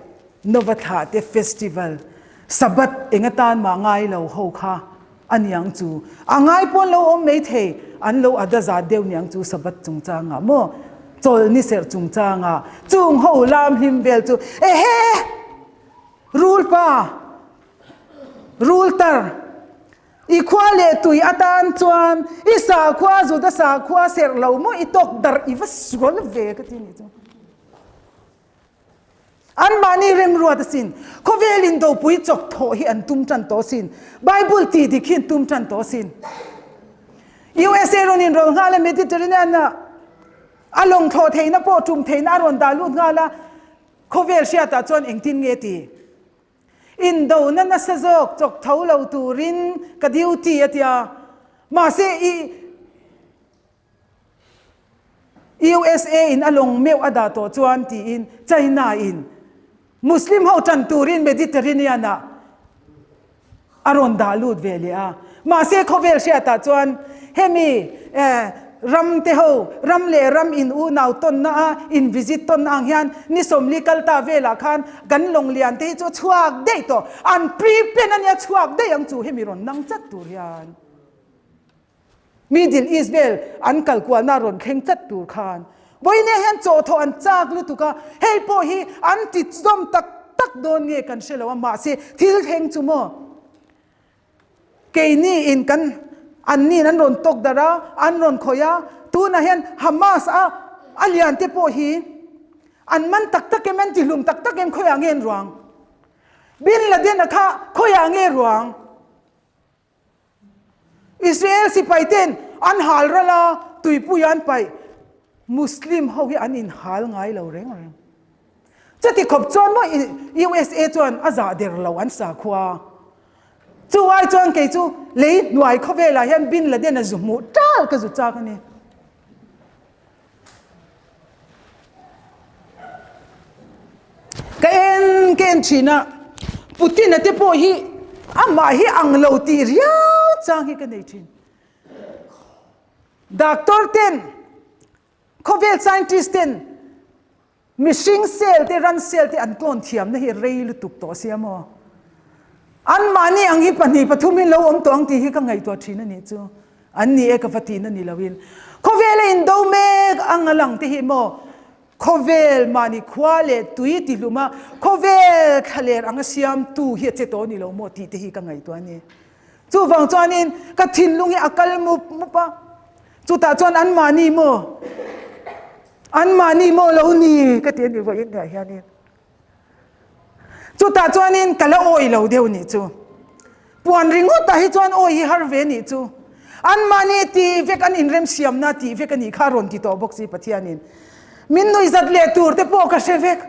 Nova thlah te festival, Sabbath eng atan mah ngai lo ho kha a niang chu. A ngai pawn lo awm mai thei, an lo ada zat deuh niang chu Sabbath chungchangah maw, chawlhni serh chungchangah, chung ho lam hlim vel chu ehe! Rul pa, rul tar, i khua leh tui atan chuan i sakhua Juda sakhua serh lo maw i tawk darh i va sual ve ka ti nih chu. Anmahni remruat asin. Khawvel indopui chawk thawh hi an tum tan tawh asin. Bible tih dik hi an tum tan tawh asin. USA rawn inrawl nghal a, Mediterranean ah a lawng thlawh theihna pawh tum theihna a rawn dah lut nghal a. Khawvel hriatah chuan engtin nge ti? Indona nasa zawk chawk tho lo turin ka duty a tia. Mahse i. USA in a lawng meuh a dah tawh chuan tiin China in Muslim ho tan turin Mediterranean ah a rawn dah lut ve leh a. Mahse khawvel hriatah chuan hemi ram te ho ram leh ram in unau tawnna a in visit tawnna ang hian ni sawmli kal ta velah khan kan lawng lian te hi chu a chhuak daih tawh. An pre-plan a nia chhuak daih ang chu hemi rawn nang chat tur hian. Middle East vel an kal kualna rawn thleng tlat tur khan vawiin hian chawhthawh an chak lutuk a, hei pawh hi an ti zawm tak tak dawn nge kan hre lo a, mahse thil thleng chu maw keini in kan an nin an rawn tawk darh a, an rawn khawih a, tunah hian Hamas a a lian te pawh hi an man tak tak em an ti hlum tak tak em khawiah nge an ruang? Bin Laden-a kha khawiah nge ruang? Israel sipai ten an hal ral a, tuipui an paih. Muslim ho hi an inhal ngai lo reng reng. Chuti khawp chuan maw USA chuan a zah der lo an sakhua. Chu ai chuan kei chu lei hnuai khawvelah hian Bin Laden a zu hmuh tal ka zu chak a ni. Ka en ka en thin a, Putin a te pawh hi amah hi ang lo tih riau chang hi ka nei thin. Doctor ten, khawvel scientist ten Mihring cell te ran cell te an tlawn thiamna hi rei lutuk tawh sia maw? Anmahni ang hi pahnih pathum hi lo awm tawh ang tih hi ka ngaihtuah thin a nih chu. An ni e ka va tihna ni loin. Khawvela indo mek ang a lang te hi maw khawvel mahni khua leh tui ti hlum a khawvel thlaler anga siamtu hi a che tawh a ni lo maw tih te hi ka ngaihtuah a ni. Chuvang chuanin ka thinlung hi a kal mup mup a, chutah chuan anmahni maw Anmahni maw lo ni ka ti a ni vawiin nih ah hianin. Chutah chuanin ka la awi lo deuh nih chu. Puan ringawtah hi chuan awi hi har ve nih chu. Anmahni tih vek an inremsiamna tih vek a nih kha a rawn ti tawh bawk si Pathianin. Min nuihzat leh tur te pawh ka hre vek.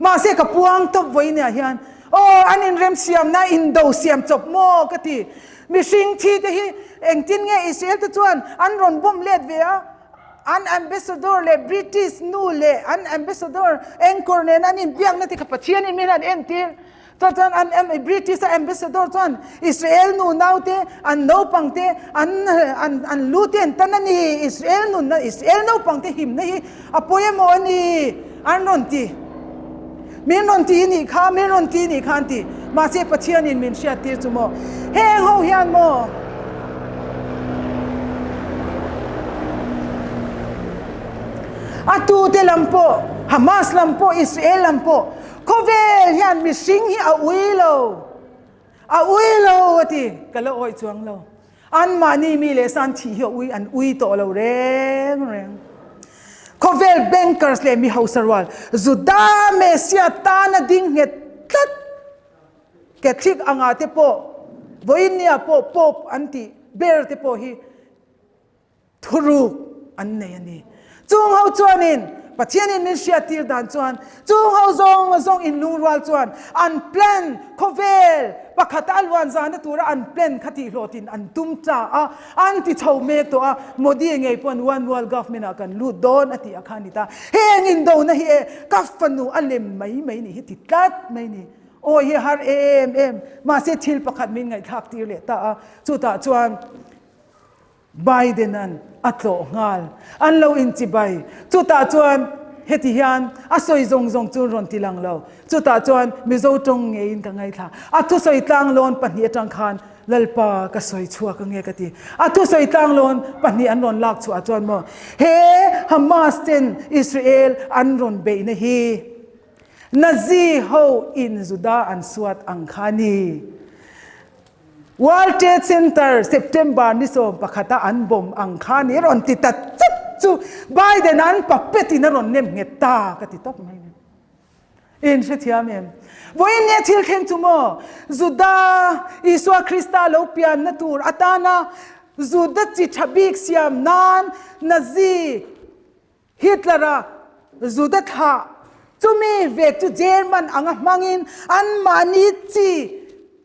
Mahse ka puang tawp vawiin ah hian aw an inremsiamna indo siam chawp maw ka ti. Mihring thi te hi engtin nge Israel te chuan an rawn bomb let ve a? An ambassador leh British nu leh an ambassador anchor nen an inbiakna te kha Pathianin min han entir. Chuan chuan an British a ambassador chuan Israel nu naute an naupang te an an an lu te an tan a ni Israel nunna Israel naupang te himna hi a pawimawh a ni an rawn ti. Min rawn ti nih kha, min rawn ti nih kha an ti. Mahse Pathianin min hriattir chu maw? Heng ho hian maw? A tute lam pawh, Hamas lam pawh, Israel lam pawh, khawvel hian mihring hi a ui lo. A ui lo a ti, ka la awih chuang lo. Anmahni mi leh san thih hi a ui, an ui tawh lo reng reng. Khawvel bankers leh mi hausa rual Juda Messiah tana ding nghet tlat Catholic anga te pawh vawiinnia pawh Pope an tih ber te pawh hi Thuruk an nei a ni. Chung ho chuanin Pathianin min hriattir dan chuan chung ho zawng zawng inlungrual chuan an plan khawvel pakhata a luan zana tura an plan kha tihhlawhtin an tum ta a, an ti chho mek tawh a, Modi ngei pawn one world government ah kan lut dawn a tih a kha a ni ta. Heng indona hi e ka fanu a lem mai mai nih hi ti tlat mai ni. Awi hi a har em em. Mahse thil pakhat min ngaihthlak tir leh ta a, chutah chuan Biden-a'n a tlawh nghal. An lo inchibai. Chutah chuan heti hian a sawi zawng zawng chu rawn ti lang lo. Chutah chuan Mizo tawng ngeiin ka ngaithla. A thusawi tlanglawn pahnih atang khan Lalpa ka sawi chhuak ange ka ti. A thusawi tlanglawn pahnih an rawn lak chhuah chuan maw he Hamas ten Israel an rawn beihna hi Nazi ho in Juda an suat ang kha a ni. World Trade Center September ni 11 a an bomb ang kha ni rawn ti ta chat chu Biden an puppet in a rawn nem nghet ta ka ti tawp mai ni. In hrethiam em? Vawiin nge thil thleng chu maw? Juda Isua Krista lo pianna tur atana Juda chi tha bik siam nan Nazi Hitler-a Juda thlah chumi vek chu German anga hmangin anmahni chi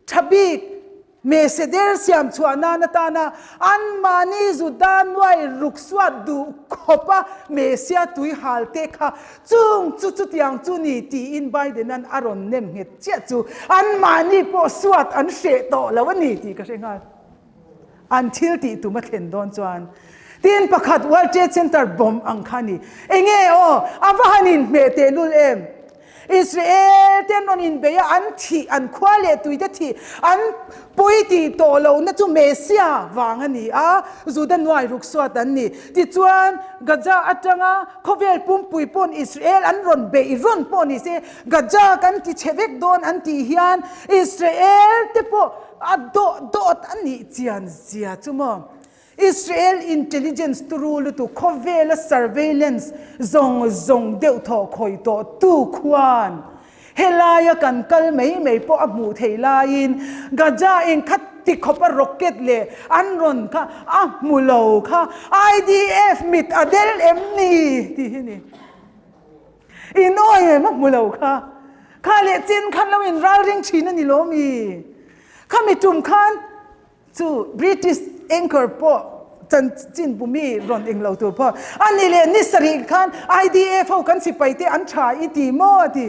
tha bik Meseder siam chhuah nan atana anmahni Juda nuai ruk suat duh khawpa Mesia tui hal te kha chung chu chutiang chu ni tiin Biden-a'n a rawn nem nghet chiah chu anmahni pawh suat an hreh tawh lo a ni tih ka hre nghal. An thil tih tum a thlen dawn chuan tin pakhat World Trade Center bomb ang kha a ni. Enge aw, a va han inhmeh tehlul em? Israel te an rawn inbei a, an thih, an khua leh tui te thih, an pawi tih tawh lohna chu Messiah vang a ni a, Juda nuai ruk suat an ni. Tichuan, Gaza atanga khawvel pumpui pawn Israel an rawn beih rawn pawh ni se, Gaza kan ti chhe vek dawn an tih hian Israel te pawh A dawh dawt a nih chian zia chu maw? Israel intelligence turu lutuk khawvela surveillance zawng zawng deuh thawh khawih tawh tu khuan. Helaia kan kal mai mai pawh a hmuh theih laiin Gaza in kha ti khawpa rocket leh an rawn kha a hmu lo kha IDF mit a del em ni tih hi ni. In awi em a hmu lo kha. Kha leh chin khan lo in ralring thin a ni lo mi? Khami tum khan Chu British anchor pawh chanchin bumi rawn eng lo tur pawh a ni leh ni sarih khan IDF ho kan sipai te an tha i ti maw a ti.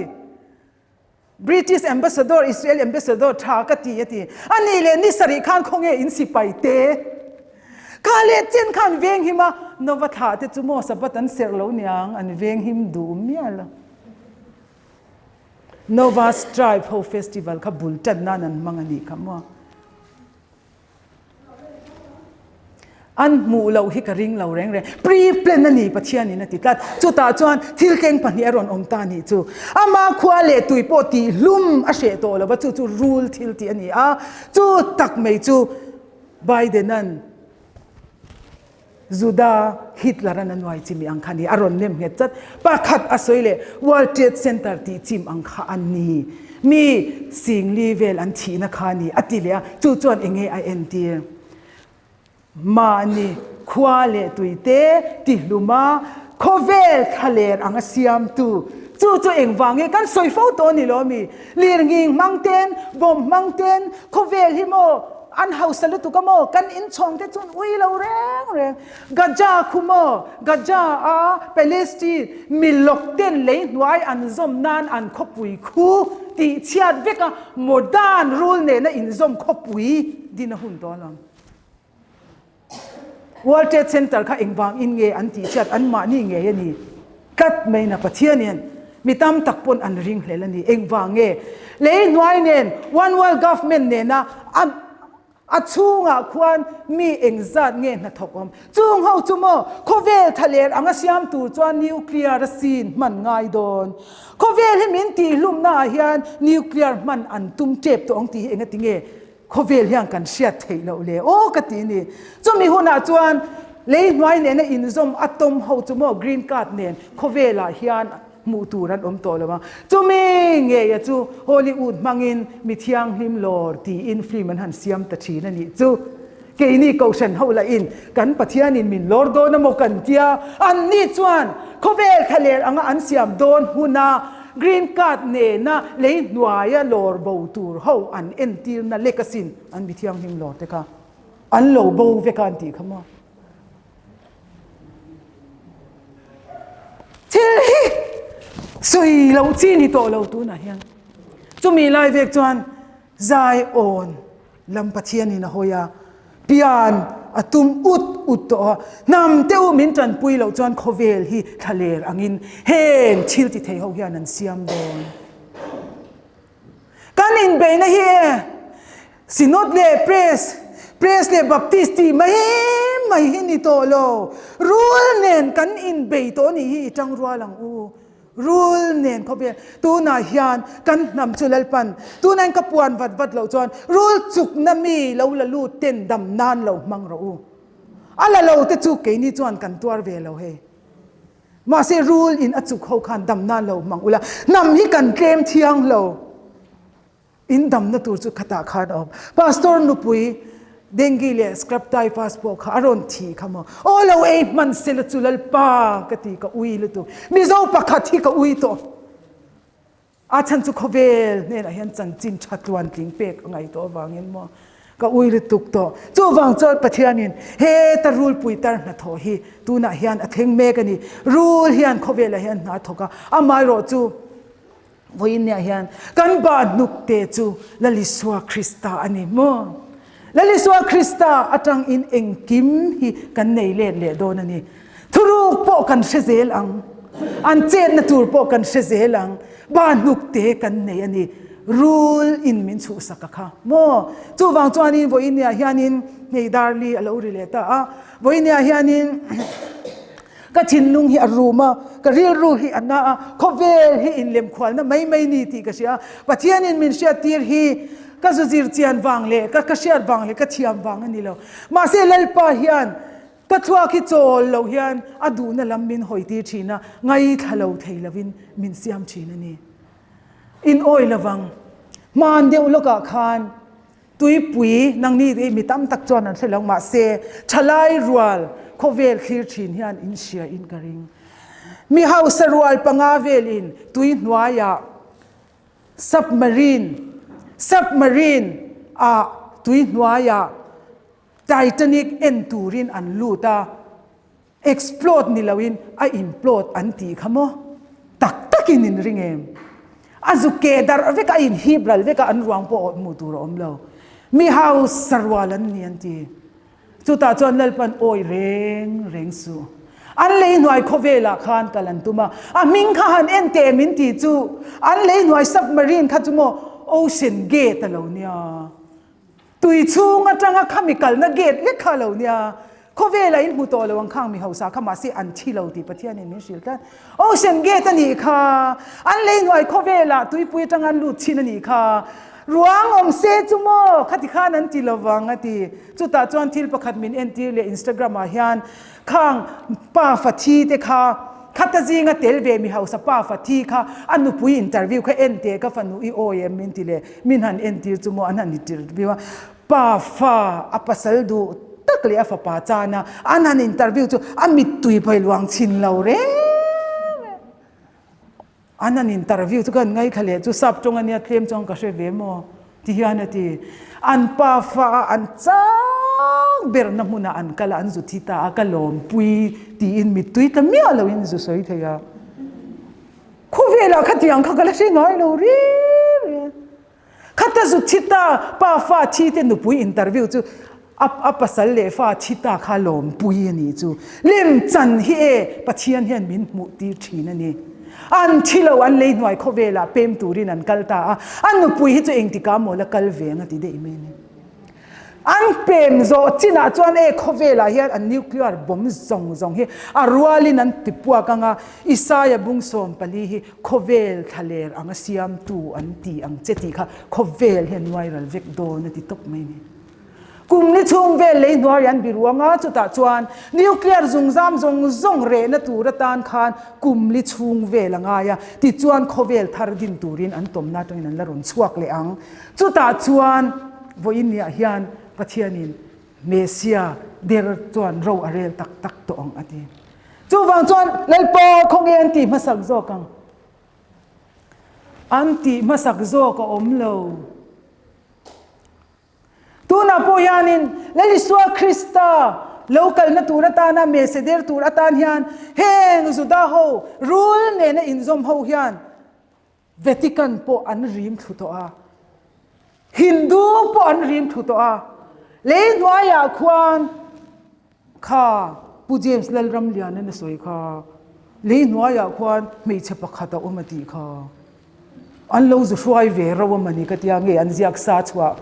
British ambassador Israel ambassador tha ka ti a ti. A ni leh ni sarih khan khawnge in sipai te kha leh chen khan veng him a Nova thlah te chu maw Sabbath an serh lo niang an veng him duh mial a. Nova Stripe ho festival kha bul tan nan an hmang a nih kha maw. An hmuh loh hi ka ring lo reng reng. Pre-plan a ni Pathianin a ti tlat. Chutah chuan thil tleng pahnih a rawn awm ta a nih chu. Ama khua leh tui pawh tih hlum a hreh tawh lo va, chu chu rul thil tih a ni a. Chu tak mai chu Biden-a'n Juda Hitler-an a nuai chimi ang kha a ni, a rawn nem nghet chat. Pakhat a sawi leh World Trade Center tih chim ang kha a ni, mi singli vel an thihna kha a ni a ti leh a, chu chuan eng nge a entir? Mahni khua leh tuite tihluma khawvel thlaler ang a siamtu chu chu engvang nge kan sawi fo tawh a ni lo mi? Lirnghing hmang ten, bomb hmang ten khawvel hi maw An hausa lutuk a maw? Kan inchhawng te chuan ui lo reng reng. Gaza khu maw? Gaza a Palestine milawk ten lei hnuai an zawm nan an khawpui khu tih chhiat vek a, modern rule nena inzawm khawpui din a hun tawh alawm. World Trade Center kha engvang in nge an tih chhiat an mahni ngei a ni tlat mai na Pathian hian mi tam tak pawn an ring hlel a ni. Engvang nge lei hnuai nen One World Government nena a a chhungah khuan mi engzat nge hnathawk awm? Chung ho chu maw khawvel thaler anga siam tur chuan nuclear a sin hman ngai dawn. Khawvel hi min tihhlumna ah hian nuclear hman an tum tep tawh ang tih hi engati nge Khawvel hian kan hriat theih loh le aw ka ti ni. Chumi hunah chuan lei hnuai nena inzawm a tawm ho chu maw green card nen khawvelah hian hmuh tur an awm tawh lo ang. Chumi ngeia chu Hollywood hmangin mi thianghlim lawr tiin film an han siam ta thin a nih chu. Keini Kohhran ho lahin kan Pathianin min lawr dawn a maw kan tia, anni chuan khawvel thaler anga an siam dawn huna Green card nena lei hnuaia lawr bo tur ho an entirna lek asin an mi thianghlim lawr te kha an lo bo vek a an tih kha maw. Thil hi sawi loh chi ni tawh lo tunah hian chumi lai vek chuan Zion Lam Pathianin a hawi a, pian a tum ut ut tawh a, hnam te u min tanpui loh chuan khawvel hi thlaler angin heng thil ti thei ho hian an siam dawn. Kan inbeihna hi e Synod leh Press, Press leh Baptist tih mai mai hi ni tawh lo, rul nen kan inbei tawh nih hi i tang rual ang u. Rul nen khawvel tunah hian kan hnam chu Lalpan tunah ka puan vat vat loh chuan rul chukna mi lo la lut ten dam nan lo hmang rawh u. A la lo te chu keini chuan kan tuar ve lo hei. Mahse rul in a chuk ho khan dam nan lo hmang ula hnam hi kan tlem thiang lo. In damna tur chu khatah khan a awm. Pastor nupui dengue leh scrub typhus pawh kha a rawn thih kha maw. Aw lo ei hman sela chu Lalpa ka ti ka ui lutuk. Mizo pakhat hi ka ui tawh. A chhan chu khawvel hnenah hian chanchin tha tluantling pek a ngaih tawh avangin maw ka ui lutuk tawh. Chuvang chuan Pathianin he ta rulpui tar hnathawh hi tunah hian a thleng mek a ni. Rul hian khawvelah hian hna a thawk a, amaherawh chu Vawiinniah hian kan ba hnukte chu Lal Isua Krista a ni maw? Lal Isua Krista atangin engkim hi kan nei let leh dawn a ni. Thuruk pawh kan hre zel ang, an chetna tur pawh kan hre zel ang, ba hnukte kan nei a ni. Rul in min chhuhsak a kha maw? Chuvang chuanin vawiinniah hianin hei Darli a lo ri leh ta a, vawiinniah hianin Ka thinlung hi a rum a, ka rilru hi a na a, khawvel hi inlemkhualna mai mai ni tih ka hria. Pathianin min hriattir hi ka zu zir chian vang leh ka ka hriat vang leh ka thiam vang a ni lo. Mahse Lalpa hian ka thluak hi chawl lo hian a duhna lam min hawitir thin a, ngaithla lo thei lovin min siam thin a ni. In awi lovang. Hman deuh lawkah khan tuipui nangni hi mi tam tak chuan an hre lo mahse thalai rual khawvel thlir thin hian in hria in ka ring. Mi hausa rual panga velin tui hnuaiah submarine submarine ah tui hnuaiah Titanic en turin an lut a. Explode ni loin a implode an tih kha maw? Tak takin in ring em? A zu keh darh vek a, a inhip ral vek a, an ruang pawh hmuh tur a awm lo. Mi hausa rual an ni an ti. Chutah chuan Lalpan awi reng reng suh. An lei hnuai khawvelah khan kal an tum a, a hming kha han en teh min tih chu an lei hnuai submarine kha chu maw Ocean Gate a lo nia. Tui chhung atanga khami kalna gate lek kha lo nia, khawvela in hmu tawh lo ang khang mi hausa kha mahse an thi lo tih Pathianin min hrilh tlat. Ocean gate a nih kha, an lei hnuai khawvelah tuipui atanga an lut chin a nih kha. Ruang awm se chu maw khati khan an ti lovang a ti. Chutah chuan thil pakhat min entir leh Instagram ah hian Khang pa Fathi te kha khata zinga tel ve mi hausa pa Fathi kha a nupui interview kha en teh ka fanu i awi em min ti leh min han entir chu maw an han interview a pa fa a pasal duh tak leh a fapa chana an han interview chu a mittui pai luang chhin lo reng reng. An han interview chu ka han ngaithla leh chu sap tawng ania tlem chuan ka hre ve maw ti hian a ti. An pa fa a an chang berna hmunah an kal a an zu thi ta a ka lawmpui tiin mittui tla miah loin zu sawi thei a. Khawvelah khatiang kha ka la hre ngai lo reng reng. Khata zu thi ta pa fa thi te nupui interview chu a a pasal leh fa thi ta kha lawmpui a nih chu. Lem chan hi e Pathian hian min hmuh tir thin a ni. An thi lo an lei hnuai khawvelah pem turin an kal ta a, a nupui hi chu engtikah maw la kal ve ang a ti daih mai a ni. An pem zawh chinah chuan e khawvelah hian an nuclear bomb zawng zawng hi a rualin an ti puak ang a, Isaia bung 14 hi khawvel thlaler anga siamtu an ti ang che tih kha khawvel hian nuai ral vek dawn a ti tawp mai a ni. Kum ni chhung vel lei hnuai an biru ang a, chutah chuan nuclear zungzam zawng zawng rehna tur atan khan kum li chhung vel a ngai a, tichuan khawvel thar din turin an tawmna atangin an la rawn chhuak leh ang. Chutah chuan vawiin niah hian Pathianin Messia der chuan ro a rel tak tak tawh ang a ti. Chuvang chuan Lalpa khawnge an tih hmasak zawk ang? An tih hmasak zawk a awm lo. Tunah pawh hianin Lal Isua Krista lo kalna tur atana Messia der tur atan hian heng Juda ho rul nena inzawm ho hian Vatican pawh an rim thlu tawh a, Hindu pawh an rim thlu tawh a, lei hnuaiah khuan kha Pu James Lalramlianan a sawi kha, lei hnuaiah khuan hmeichhe pakhat a awm a tih kha. An lo zu hruai ve ro a mani ka tia nge an ziak sa chhuah.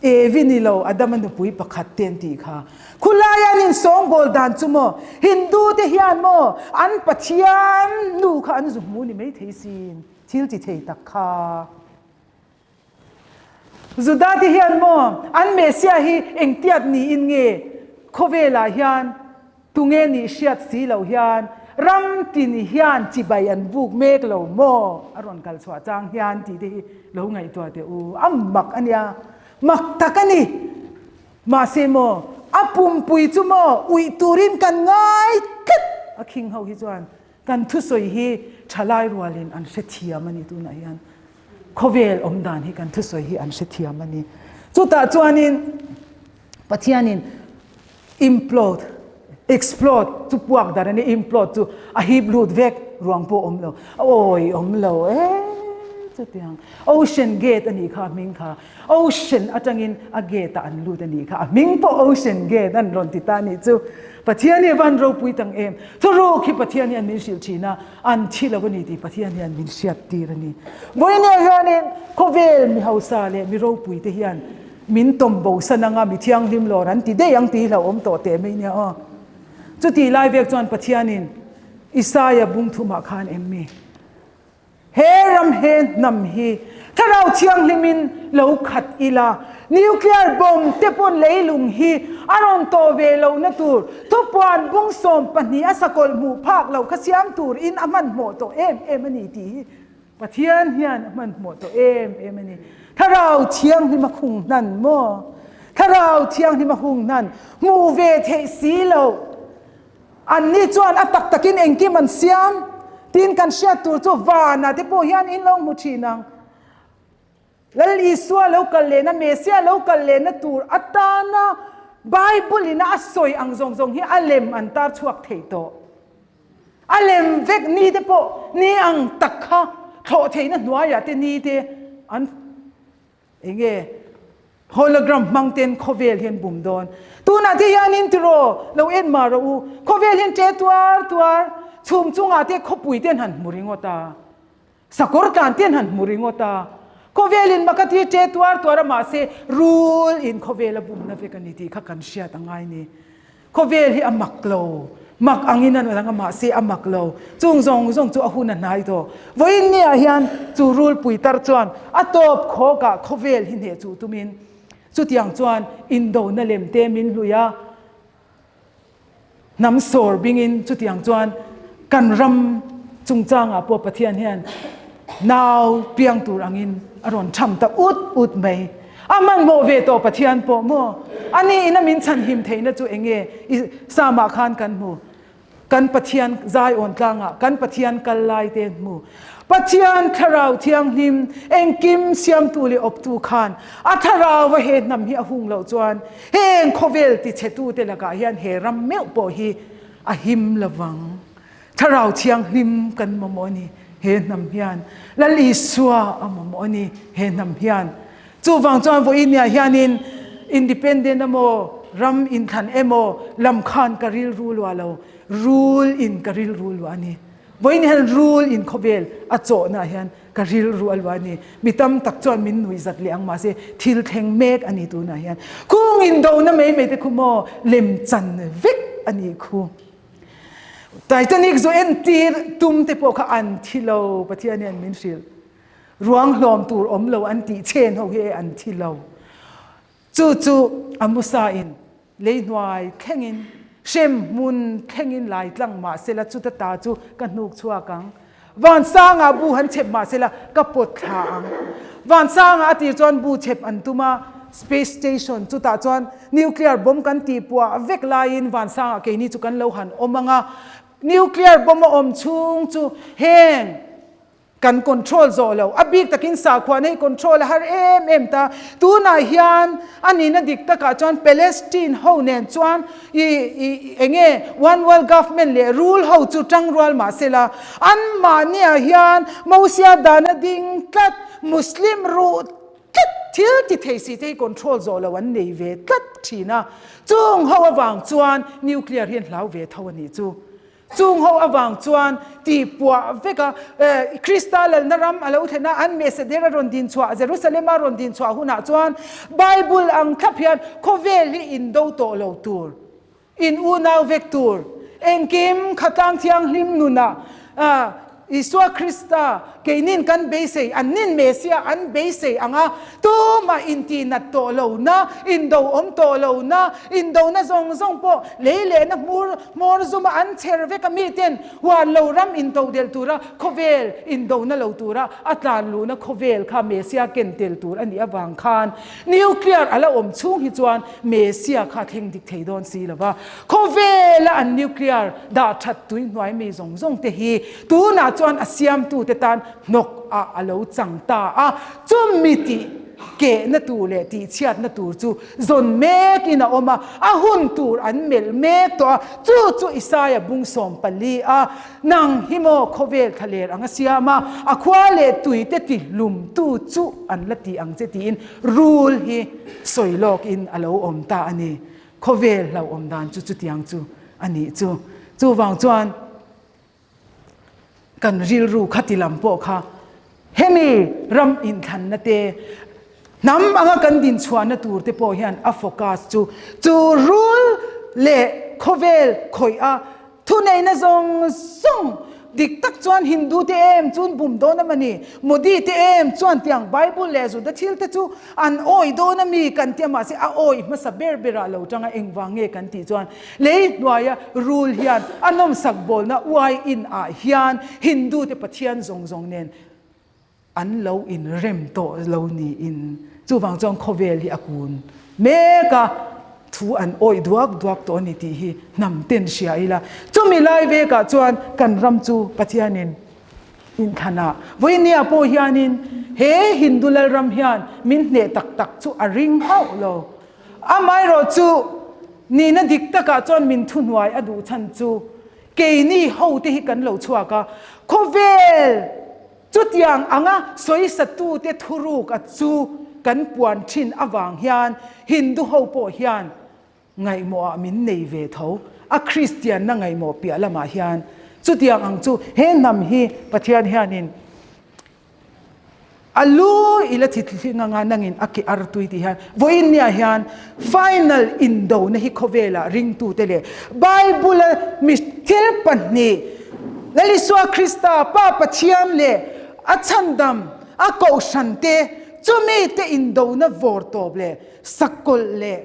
Evi ni lo, Adama nupui pakhat te an tih kha. Khulai an insawngbawl dan chu maw, Hindu te hian maw an Pathian nu kha an zu hmu ni mai thei sin, thil ti thei tak kha. Juda te hian maw an Messiah hi engtiat niin nge khawvelah hian Tunge nih hriat si lo hian ram tin hian chibai an buk mek lo maw? A rawn kal chhuah chang hian tih te hi lo ngaihtuah teh u. A mak a nia, mak tak a ni. Mahse maw, a pumpui chu maw uih turin kan ngai tlat a khing ho hi chuan kan thusawi hi thalai rualin an hrethiam a ni tunah hian. Khawvel awm dan hi kan thusawi hi an hrethiam a ni. Chutah chuanin Pathianin Implode, explode chu puak dar a ni, implode chu a hip lut vek, ruang pawh awm lo, awi awm lo e chutiang. Ocean gate a nih kha a hming kha, ocean atangin a gate ah an lut a nih kha, a hming pawh ocean gate an rawn ti ta a nih chu. Pathian hi a van ropui tang em, thuruk hi Pathian hian min hrilh thin a, an thi lo a ni tih Pathian hian min hriat tir a ni. Vawinia hianin khawvel mi hausa leh mi ropui te hian Min tawm bo san anga mi thianghlim lawr an ti daih ang tih hlauhawm tawh teh mai nia aw. Chutih lai vek chuan Pathianin Isaia bung thumah khan em mi? He ram he hnam hi Thlarau Thianghlimin lo khat ila, Nuclear bomb te pawn leilung hi a rawn tawh ve lohna tur thupuan bung 12 a sakawlh hmuh phak loh kha siam tur in a hmanhmawh tawh em em a ni tih hi Pathian hian a hmanhmawh tawh em em a ni. Thlarau Thianghlim a khung hnan maw? Thlarau Thianghlim a hung hnan hmuh ve theih si loh. Anni chuan a tak takin engkim an siam tiin kan hriat tur chu vanah te pawh hian in lo hmu thin ang. Lal Isua lo kal lehna, Messiah lo kal lehna tur atana Bible ina a sawi ang zawng zawng hi a lem an tar chhuak thei tawh. A lem vek ni te pawh ni ang tak kha thlawh theihna hnuaiah te ni te an enge hologram hmang ten khawvel hi an bum dawn. Tunah te hianin tiraw lo en mah rawh u, khawvel hian ṭe tuar tuar chhum chungah te khawpui te an han hmu ringawt a. Sakawr tlan te an han hmu ringawt a, khawvel in mak a ti ṭe tuar tuar a mahse rul in khawvel a bumna vek a ni tih kha kan hriat a ngai ni. Khawvel hi a mak lo, mak angin a lang a mahse a mak lo. Chung zawng zawng chu a hun a hnai tawh. Vawiin ni ah hian chu rul pui tar chuan a tawp khawk ah khawvel hi hneh chuh tumin chutiang chuan indona lem te min hlui a, Hnam sawr bingin chutiang chuan kan ram chungchangah pawh Pathian hian nau piang tur angin a rawn tham ta ut ut mai. A hmanhmawh ve tawh Pathian pawh maw? A ni ina min chhanhim theihna chu eng nge? I Psalm-ah khan kan hmu. Kan Pathian Zion tlangah kan Pathian kal lai te an hmu. Pathian Thlarau Thianghlim engkim siamtu leh awptu khan a thlarau a he hnam hi a hung loh chuan heng khawvel tichhetute lakah hian he ram meuh pawh hi a him lovang. Thlarau Thianghlim kan mamawh a ni he hnam hian. Lal Isua a mamawh a ni he hnam hian. Chuvang chuan vawiin hianin independent emaw ram inthlan emaw lam khan ka rilru luah lo, rul in ka rilru luah a ni. Vawiin hian rul in khawvel a chawhna ah hian ka rilru a luah a ni. Mi tam tak chuan min nuih zat leh ang mahse thil thleng mek a ni tunah hian. Khung indona mai mai te khu maw lem chan vek a nih khu. Titanic zu entir tum te pawh kha an thi lo Pathian hian min hrilh. Ruang hlawm tur awm lo an tih chen ho hi e an thi lo. Chu chu a Musa in lei hnuai thlengin hrem hmun thlengin lai tlang mah sela chuta ta chu ka hnuk chhuak ang. Vansangah bu han chep mah sela ka pawt thla ang. Vansangah a tir chuan bu chep an tum a, space station chutah chuan nuclear bomb kan tih puah vek laiin vansangah keini chu kan lo han awm ang a. Nuclear bomb a awm chhung chu heng Kan control zawh lo. A bik takin sakhuana hi control a har em em ta. Tunah hian a nihna dik takah chuan Palestine ho nen chuan i i eng nge one world government leh rule ho chu tangrual mah sela anmahniah hian Mosia dana ding tlat Muslim ruh tlat thil ti thei si te hi control zawh lo an nei ve tlat thin a. Chung ho avang chuan nuclear hi an hlau ve tho a nih chu. Chung ho avang chuan tih puah vek a, Krista lalna ram a lo thlen a, an Mehseder a rawn din chhuah, Jerusalem a rawn din chhuah hunah chuan Bible ang thlap hian khawvel hi indo tawh lo tur, in unau vek tur, engkim khatlang thianghlim nunah Isua Krista keinin kan beisei, an nin Messiah an beisei ang a, tumah intihnat tawh lohna, indo awm tawh lohna, indona zawng zawng pawh lei lehna hmur hmawr zuma an chher vek a miten huan lo ram intodelh tura khawvel indona lo tura a tlan luhna khawvel kha Messiah ken tel tur a nih avang khan nuclear a la awm chhung hi chuan Messiah kha thleng dik thei dawn si lova. Khawvela an nuclear dah that tui hnuai mi zawng zawng te hi tunah chuan a siamtute tan hnawk ah a lo chang ta a, chumi tih kehna tur leh tih chhiatna tur chu zawn mek in a awm a, a hun tur an melh mek tawh a, chu chu Isaia bung 14 a nang hi maw khawvel thlaler ang a siam a, a khua leh tui te ti hlum tu chu an la ti ang che tiin rul hi sawi lawk in a lo awm ta a ni. Khawvel hlauhawm dan chu chutiang chu a nih chu. Chuvang chuan kan rilru khati lam pawh kha hemi ram inthlanna te, hnam anga kan dinchhuahna tur te pawh hian a focus chu chu rul leh khawvel khawih a thuneihna zawng zawng. Dik tak chuan Hindu te em chu an bum dawn a mani? Modi te em chuan tiang Bible leh Juda thil te chu an awih dawn a mi kan ti a mahse a awih hmasa ber berah lo tanga engvang nge kan tih chuan lei hnuaia rul hian a nawmsak bawlna uai in ah hian Hindu te Pathian zawng zawng nen an lo inrem tawh lo niin chuvang chuan khawvel hi a kun mek a, thu an awih duak duak tawh a ni tih hi hnam ten hria ila. Chumi lai vekah chuan kan ram chu Pathianin inthlanah vawinia pawh hianin he Hindu lalram hian min hneh tak tak chu a ring hauh lo. Amaherawh chu nihna dik takah chuan min thuhnuai a duh chhan chu keini hote hi kan lo chhuak a, khawvel Chutiang anga sawisatute thuruk a chu kan puan thin avang hian Hindu ho pawh hian ngaihmawhah min nei ve tho. A Kristianna ngaihmawh piah lamah hian chutiang ang chu he hnam hi Pathian hianin a lu i la thi thling anga nangin a ke artui tih hian vawiin nia hian final indona hi khawvelah ringtute leh Bible-a mi thil pahnih Lal Isua Krista, Pa Pathian leh a chhandam, a kohhran te, chumi te indona vawr tawp leh sakawlh leh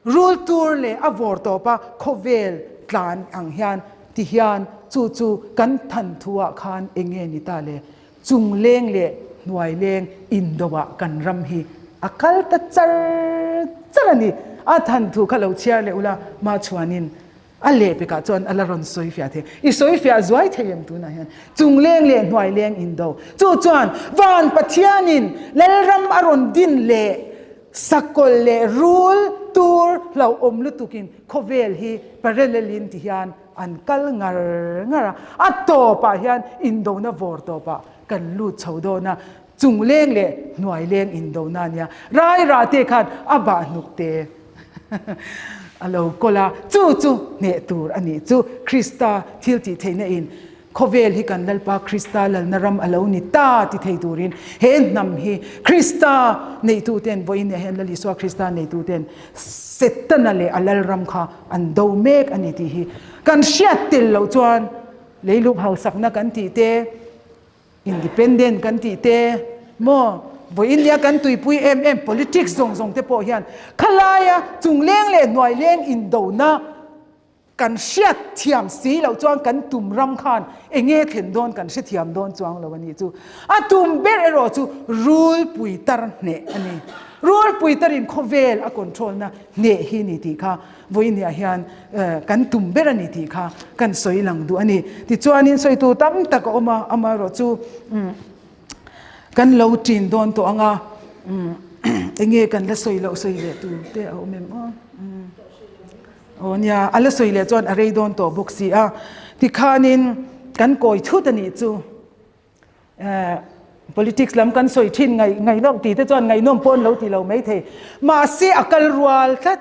rul tur leh a vawr tawp a khawvel tlan ang hian ti hian chu chu kan than thu ah khan eng nge ni ta le? Chung leng leh hnuai leng indo ah kan ram hi a kal ta char char a ni. A than thu kha lo chhiar leh ula Machhuanin A lehpekah chuan a la rawn sawi fiah thei. I sawi fiah zuai thei em tunah hian? Chung leng leh hnuai leng indo. Chu chuan Van Pathianin Lalram a rawn din leh sakawlh leh rul tur hlauhawm lutukin khawvel hi parallel-in ti hian an kal ngar ngar a. A tawpah hian indona vawr tawpah kan lut chho dawn a. Chung leng leh hnuai leng indona a nia. Rairah te khan a bah hnuk te. A lo kawl a, chu chu hneh tur a nih chu. Krista thil tih theihna in khawvel hi kan Lalpa Krista lalna ram a lo ni ta ti thei turin he hnam hi Krista neitu ten vawiin ah hian Lal Isua Krista neitu ten Setana leh a lalram kha an do mek a ni tih hi kan hriat tel loh chuan leilung hausakna kan tih te Independent kan tih te maw vawi India kan tuipui em em politics zawng zawng te pawh hian khalaia chungleng leh hnuaileng indona kan hriat thiam si loh chuan kan tum ram khan enge thlen dawn kan hrethiam dawn chuang lo a nih chu. A tum ber erawh chu rulpui tar hneh a ni. Rulpui tarin khawvel a control na hneh hi ni tih kha Vawinia hian kan tum ber a ni tih kha kan sawi lang duh a ni. Tichuanin sawitu tam tak a awm a, amaherawh chu kan lo ṭin dawn tawh ang a, enge kan la sawi loh sawi leh tur te a awm em aw. Aw nia, a la sawi leh chuan a rei dawn tawh bawk si a. Tikhanin kan kawi thut a nih chu. Politics lam kan sawi thin ngaih ngaihnawm tih te chuan ngaihnawm pawh an lo ti lo mai thei. Mahse a kal rual tlat,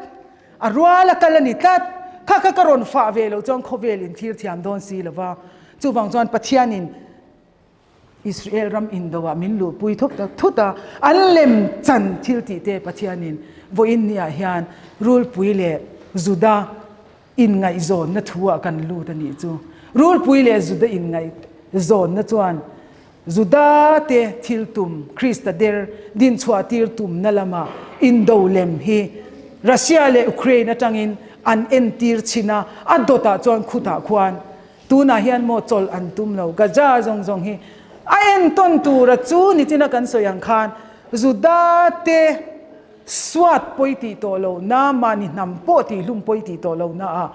a rual a kal a ni tlat. Kha kha ka rawn fah ve loh chuan khawvel in thlir thiam dawn si lo va. Chuvang chuan Pathianin Israel ram indo ah min luhpui thawk ta thut a, an lem chan thil tih te Pathianin vawiin niah hian rulpui leh Juda Inngaihzawnna thu-ah kan lut a nih chu. Rulpui leh Juda inngaihzawnna chuan Juda-te thil tum, Krista der dinchhuahtir tumna lama indo lem hi Russia leh Ukraine atangin an entir chhin a, a dawtah chuan khutah khuan tunah hian maw chawlh an tum lo. Gaza zawng zawng hi a entawn tura chu nichina kan sawi ang khan Juda-te Suat pawi tih tawh lo na, mahni hnam pawh tih hlum pawi tih tawh lo na a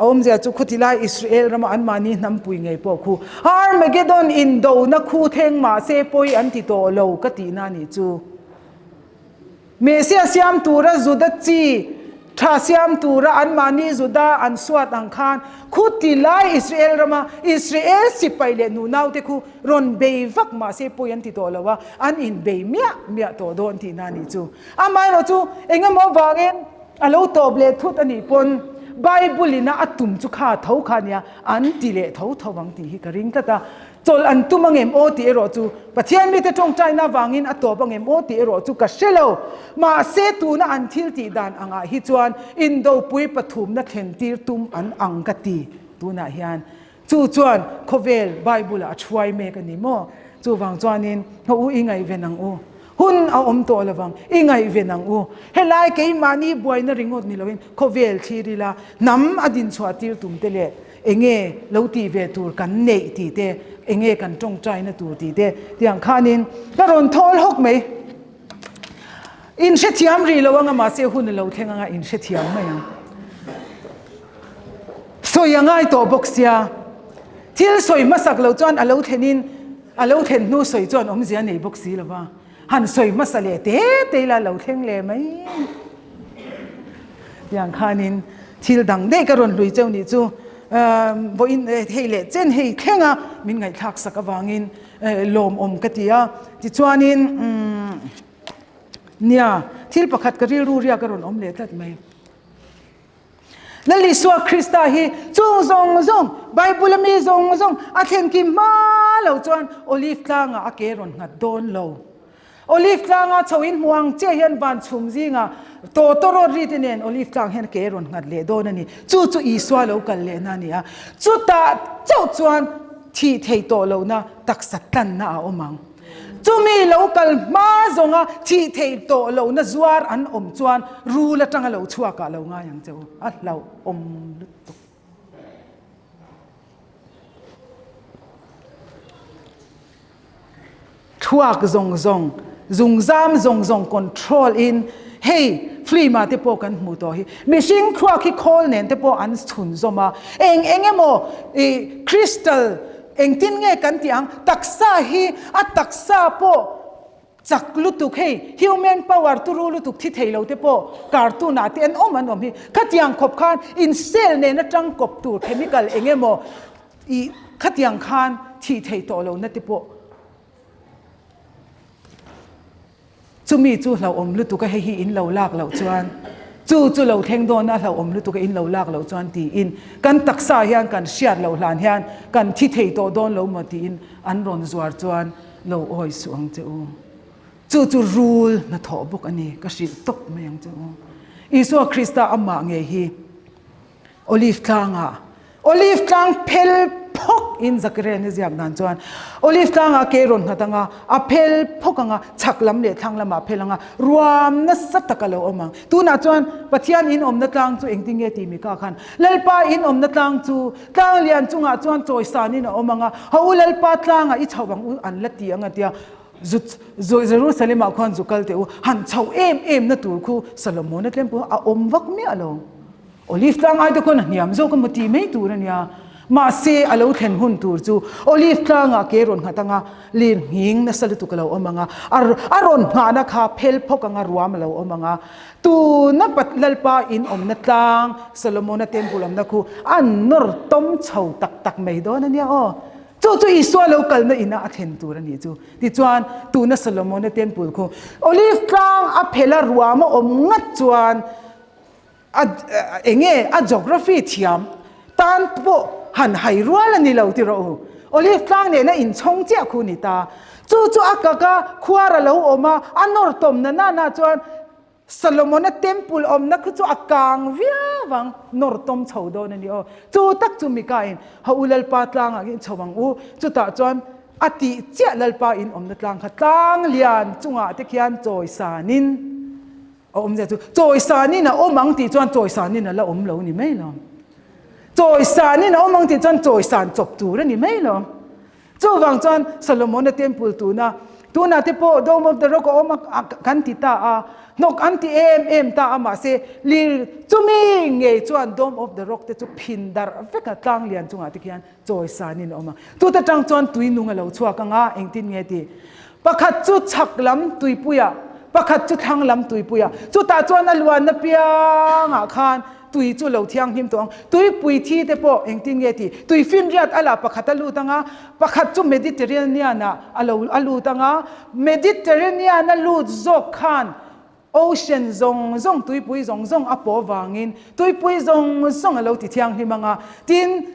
awmzia chu khuti lai Israel rama an mahni hnam pui ngei pawh khu Armageddon indona khu theng mahse pawi an ti tawh lo ka tihna a nih chu. Messiah siam tura Juda chi tha siam tura an mahni Juda an suat ang khan khuti lai Israel rama Israel sipai leh nunaute khu Rawn bei vak mahse pawi an ti tawh lo a, an inbei miah miah tawh dawn tihna a nih chu. Amaherawh chu eng emaw avangin a lo tawp leh thut a nih pawn Bible ina a tum chu kha tho kha nia an ti leh tho tho ang tih hi ka ring tlat a. Chawlh an tum angem aw tih erawh chu Pathian mite tawngtaina avangin a tawp angem aw tih erawh chu ka hre lo. Mahse tuna an thil tih dan angah hi chuan indopui pathumna thlen tir tum an ang ka ti tunah hian. Chu chuan khawvel Bible ah a thuai mek a ni maw? Chuvang chuanin haw u i ngaihven ang u. Hun a awm tawh lovang, i ngaihven ang u. Helai keimahni buaina ringawt ni loin khawvel thlir ila hnam a dinchhuah tir tum te leh enge lo tih ve tur kan neih tih te, enge kan tawngtaina tur tih te tiang khanin ka rawn thawl hawk mai. In hrethiam rih lo anga mahse hun a lo thleng anga in hrethiam mai ang. Sawi a ngai tawh bawk sia, thil sawi hmasak lo chuan a lo thlenin a lo thlen hnu sawi chuan awmzia nei bawk si lo va, han sawi hmasa leh te te ila lo thleng leh mai. Tiang khanin thil dang daih ka rawn hlui cheu nih chu vawiin hei leh chen hei thlenga min ngaihthlak sak avangin lawmawm ka ti a. Tichuanin nia thil pakhat ka rilru riak a rawn awm leh tlat mai. Lal Isua Krista hi chung zawng zawng, Bible a mi zawng zawng a thlen kim hma lo chuan Olive tlangah a ke rawn nghat dawn lo. Olive tlanga chho in hmu ang chiah hian van chhum zingah tawtawrawt ri te nen Olive tlang hian a ke rawn nghat leh dawn a ni. Chu chu Isua lo kal lehna a ni a. Chutah chauh chuan thih theih tawh lohna taksa tlanna a awm ang. Chumi lo kal hma zawnga thih theih tawh lohna zuar an awm chuan rul atanga lo chhuakah lo ngai ang che u. A hlauhawm lutuk. Thluak zawng zawng, zungzam zawng zawng control in hei film ah te pawh kan hmuh tawh hi. Mihring thluak hi khawl nen te pawh an chhun zawm a, eng eng emaw ih crystal engtin nge kan tih ang, taksa hi a taksa pawh chak lutuk hei human power turu lutuk thi thei lo te pawh cartoon ah te an awm an awm hi. Khatiang khawp khan in cell nen atang kawp tur chemical eng emaw I khatiang khan thih theih tawh lohna te pawh chumi chu hlauhawm lutuk a, hei hi in lo lak loh chuan chu chu lo thleng dawn a hlauhawm lutuk a in lo lak loh chuan tiin kan taksa hian kan hriat loh hlan hian kan thi thei tawh dawn lo maw tiin an rawn zuar chuan lo awi suh ang che u. Chu chu rul hnathawh bawk a ni, ka hrilh tawp mai ang che u. Isua Krista amah ngei hi. Olive tlangah Olive tlang phel phawk in Zakaria ni ziak dan chuan Olive tlangah ke rawn nghat anga a phel phawk anga chhak lam leh thlang lamah a phel anga ruam nasa tak a lo awm ang. Tunah chuan Pathian in awmna tlang chu engtin nge tih Mika khan Lalpa in awmna tlang chu tlang lian chungah chuan chawisan in a awm anga ha u Lalpa tlangah i chho ang u an la ti ang a tia zu Jerusalem ah khuan zu kal teh u han chho em em na tur khu Solomon-a tlem pawh a awm vak miah lo. Olive tlang ai te khawn a hniam zawk emaw tih mai tur a nia. Mahse, a lo thlen hun tur chu Olive tlangah ke rawn nghat anga lir nghing nasa lutuk a lo awm ang a, a rawn nghahna kha phel phawk anga ruam a lo awm ang a. Tuna Lalpa in awmna tlang, Solomona Temple awmna khu an nawr tawm chho tak tak mai dawn a nia aw. Chu chu Isua lo kalna inah a thlen tur a nih chu. Tichuan, tuna Solomona Temple khu Olive tlang a phela ruam a awm ngat chuan, A enge a geography thiam tan pawh han hai rual a ni lo ti rawh u. Olive tlang nena inchhawng chiah khu ni ta. Chu chu a kak a, khuar a lo awm a, a nawr tawm na na na chuan Solomona temple awmna khu chu a kang viau ang, nawr tawm chho dawn a ni aw. Chu tak chu Mika in, Ha u Lalpa tlangah hian chho ang u, chutah chuan a tih chiah Lalpa in awmna tlang kha tlang lian chungah te khian chawisanin, A awmzia chu chawisanin a awm ang tih chuan chawisanin a la awm lo ni mai lo. Chawisanin a awm ang tih chuan chawisan chawp tur a ni mai lo. Chuvang chuan Solomona temple tuna tunah te pawh Dome of the Rock a awm a kan ti ta a, hnawk an ti em em ta a mahse lir chumi ngei chuan Dome of the Rock te chu phin darh vek a tlang lian chungah te khian chawisanin a awm a. Chuta tang chuan tui nung a lo chhuak ang a, engtin nge tih? Pakhat chu chhak lam tuipuiah, pakhat chu thlang lam tuipuiah. Chutah chuan a luanna piangah khan tui chu lo thianghlim tawh ang. Tuipui thi te pawh engtin nge tih? Tui finriat a lah pakhat a lut ang a, pakhat chu Mediterranean-ah a lo a lut ang a. Mediterranean-a lut zawk khan Ocean zawng zawng, tuipui zawng zawng a pawh vangin tuipui zawng zawng a lo ti thianghlim ang a, tin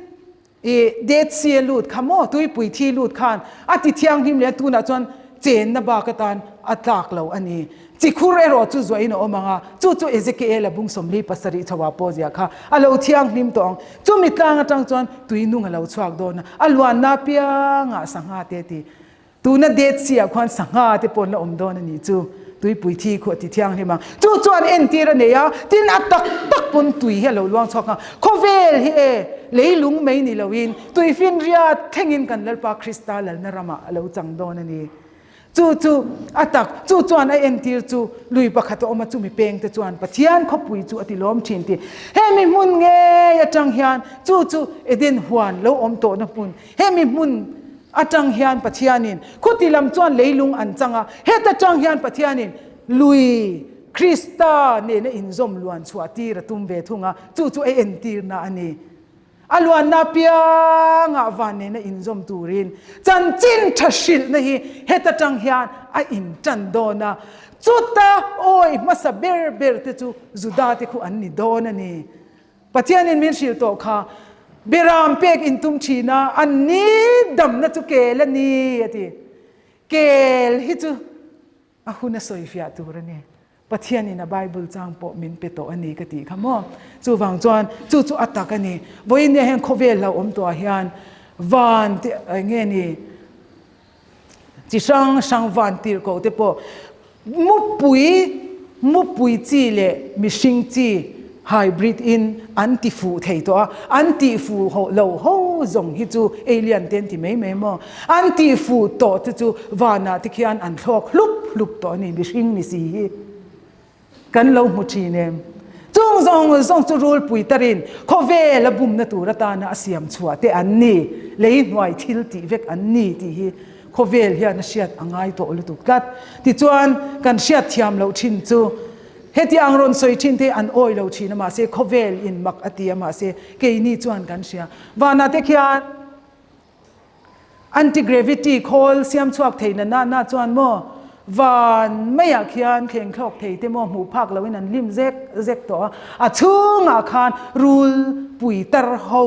i Dead Sea a lut kha maw, tuipui thi lut khan a ti thianghlim leh a, tunah chuan chenna bak atan a tlak lo a ni. Chikhur erawh chu zuahin a awm ang a, chu chu Ezekiela bung 47 chhoah pawh ziah kha a lo thianghlim tawh ang. Chumi tlang atang chuan tui nung a lo chhuak dawn a, a luanna apiangah sangha te ti. Tuna Dead Sea ah khuan sangha te pawh an la awm dawn a nih chu. Tuipui thi khu a ti thianghlim ang. Chu chuan entir a nei a, tin a tak tak pawn tui hi a lo luang chhuak ang. Khawvel hi e, leilung mai ni loin tuifinriat thlengin kan Lalpa Krista lalna ramah a lo chang dawn a ni. Chu chu a tak, chu chuan a entir chu lui pakhat a awm a, chumi pengte chuan Pathian khawpui chu a ti lawm thin tih. Hemi hmun ngei atang hian chu chu Eden huan lo awm tawhna hmun, hemi hmun atang hian Pathianin khuti lam chuan leilung an chang a, heta tang hian Pathianin lui Krista nena inzawm luan chhuah tir a tum ve thung a, chu chu a entirna a ni. A luanna piangah van nena inzawm turin chanchin tha hrilhna hi heta tang hian a intan dawn a, chuta awi hmasa ber ber te chu Juda te khu an ni dawn a ni. Pathianin min hrilh tawh kha, Beram pek intum thin a, an ni damna chu kel a ni a ti. Kel hi chu A hun a sawi fiah tur a ni. Pathianin a Bible chang pawh min pe tawh a ni ka tih kha maw. Chuvang chuan chu chu a tak a ni. Vawiin nia hian khawvel lo awm tawhah hian van te eng nge ni chi hrang hrang van tirhkoh te pawh mupui mupui chi leh mihring chi Hybrid in an ti fuh thei tawh a, an tih fuh ho lo ho zawng hi chu alien te an ti mai mai maw? An tih fuh tawh te chu vanah te khian an thlawk hlup hlup tawh a ni, mihring ni si hi kan lo hmu thin em? Chung zawng zawng chu rulpui tarin khawvel a bumna tur atana a siam chhuah te an ni, lei hnuai thil tih vek an ni tih hi khawvel hian a hriat a ngai tawh lutuk tlat. Tichuan kan hriat thiam loh thin chu Heti ang rawn sawi thin te an awi lo thin a mahse khawvel in mak a ti a mahse keini chuan kan hria. Vanah te khian anti-gravity khawl siam chhuak thei na na na chuan maw van maiah khian thleng thlawk thei te maw hmuh phak loin an lim zek zek tawh a, a chhungah khan rul pui tar ho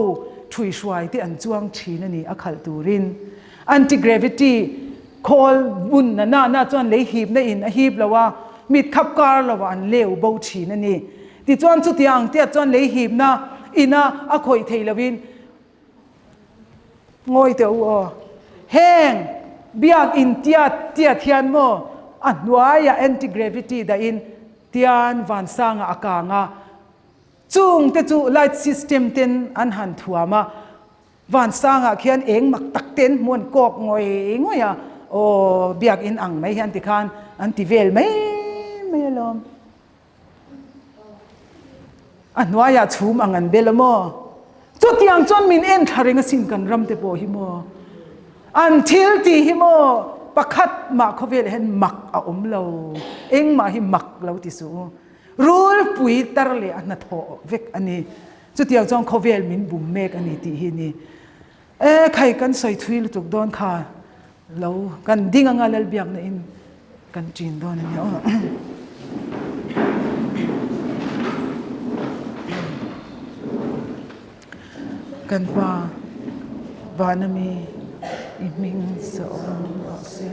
thui hruai te an chuang thin a ni a khalh turin. Anti-gravity Khawl bun na na na chuan lei hipna in a hip lo a, mit khap kar lo ah an leu bo thin a ni. Tichuan chutiang ang tiat chuan lei hipna ina a khawih thei lo in ngawi teh u aw. Heng biak in tiat tiat hian maw a hnuaiah anti-gravity dah in tian vansangah a kang a, chung te chu light system ten an han thuam a, Vansangah khian eng mak tak te an hmu an kawk ngawih ngawih a, aw biakin ang mai hian tikhan an ti vel mai mai alawm. A hnuaiah chhum ang an bel a maw? Chutiang chuan min en thla reng asin kan ram te pawh hi maw? An thil tih hi maw pakhat mah khawvelah hian mak a awm lo, engmah hi mak lo ti suh u. Rulpui tar leh a hnathawh vek a ni. Chutiang chuan khawvel min bum mek a ni tih hi ni. E khai kan sawi thui lutuk dawn kha lo kan ding anga Lalbiakna in kan ṭin dawn a nia aw. Kan Pa vana mi i hming sa awm rawh se.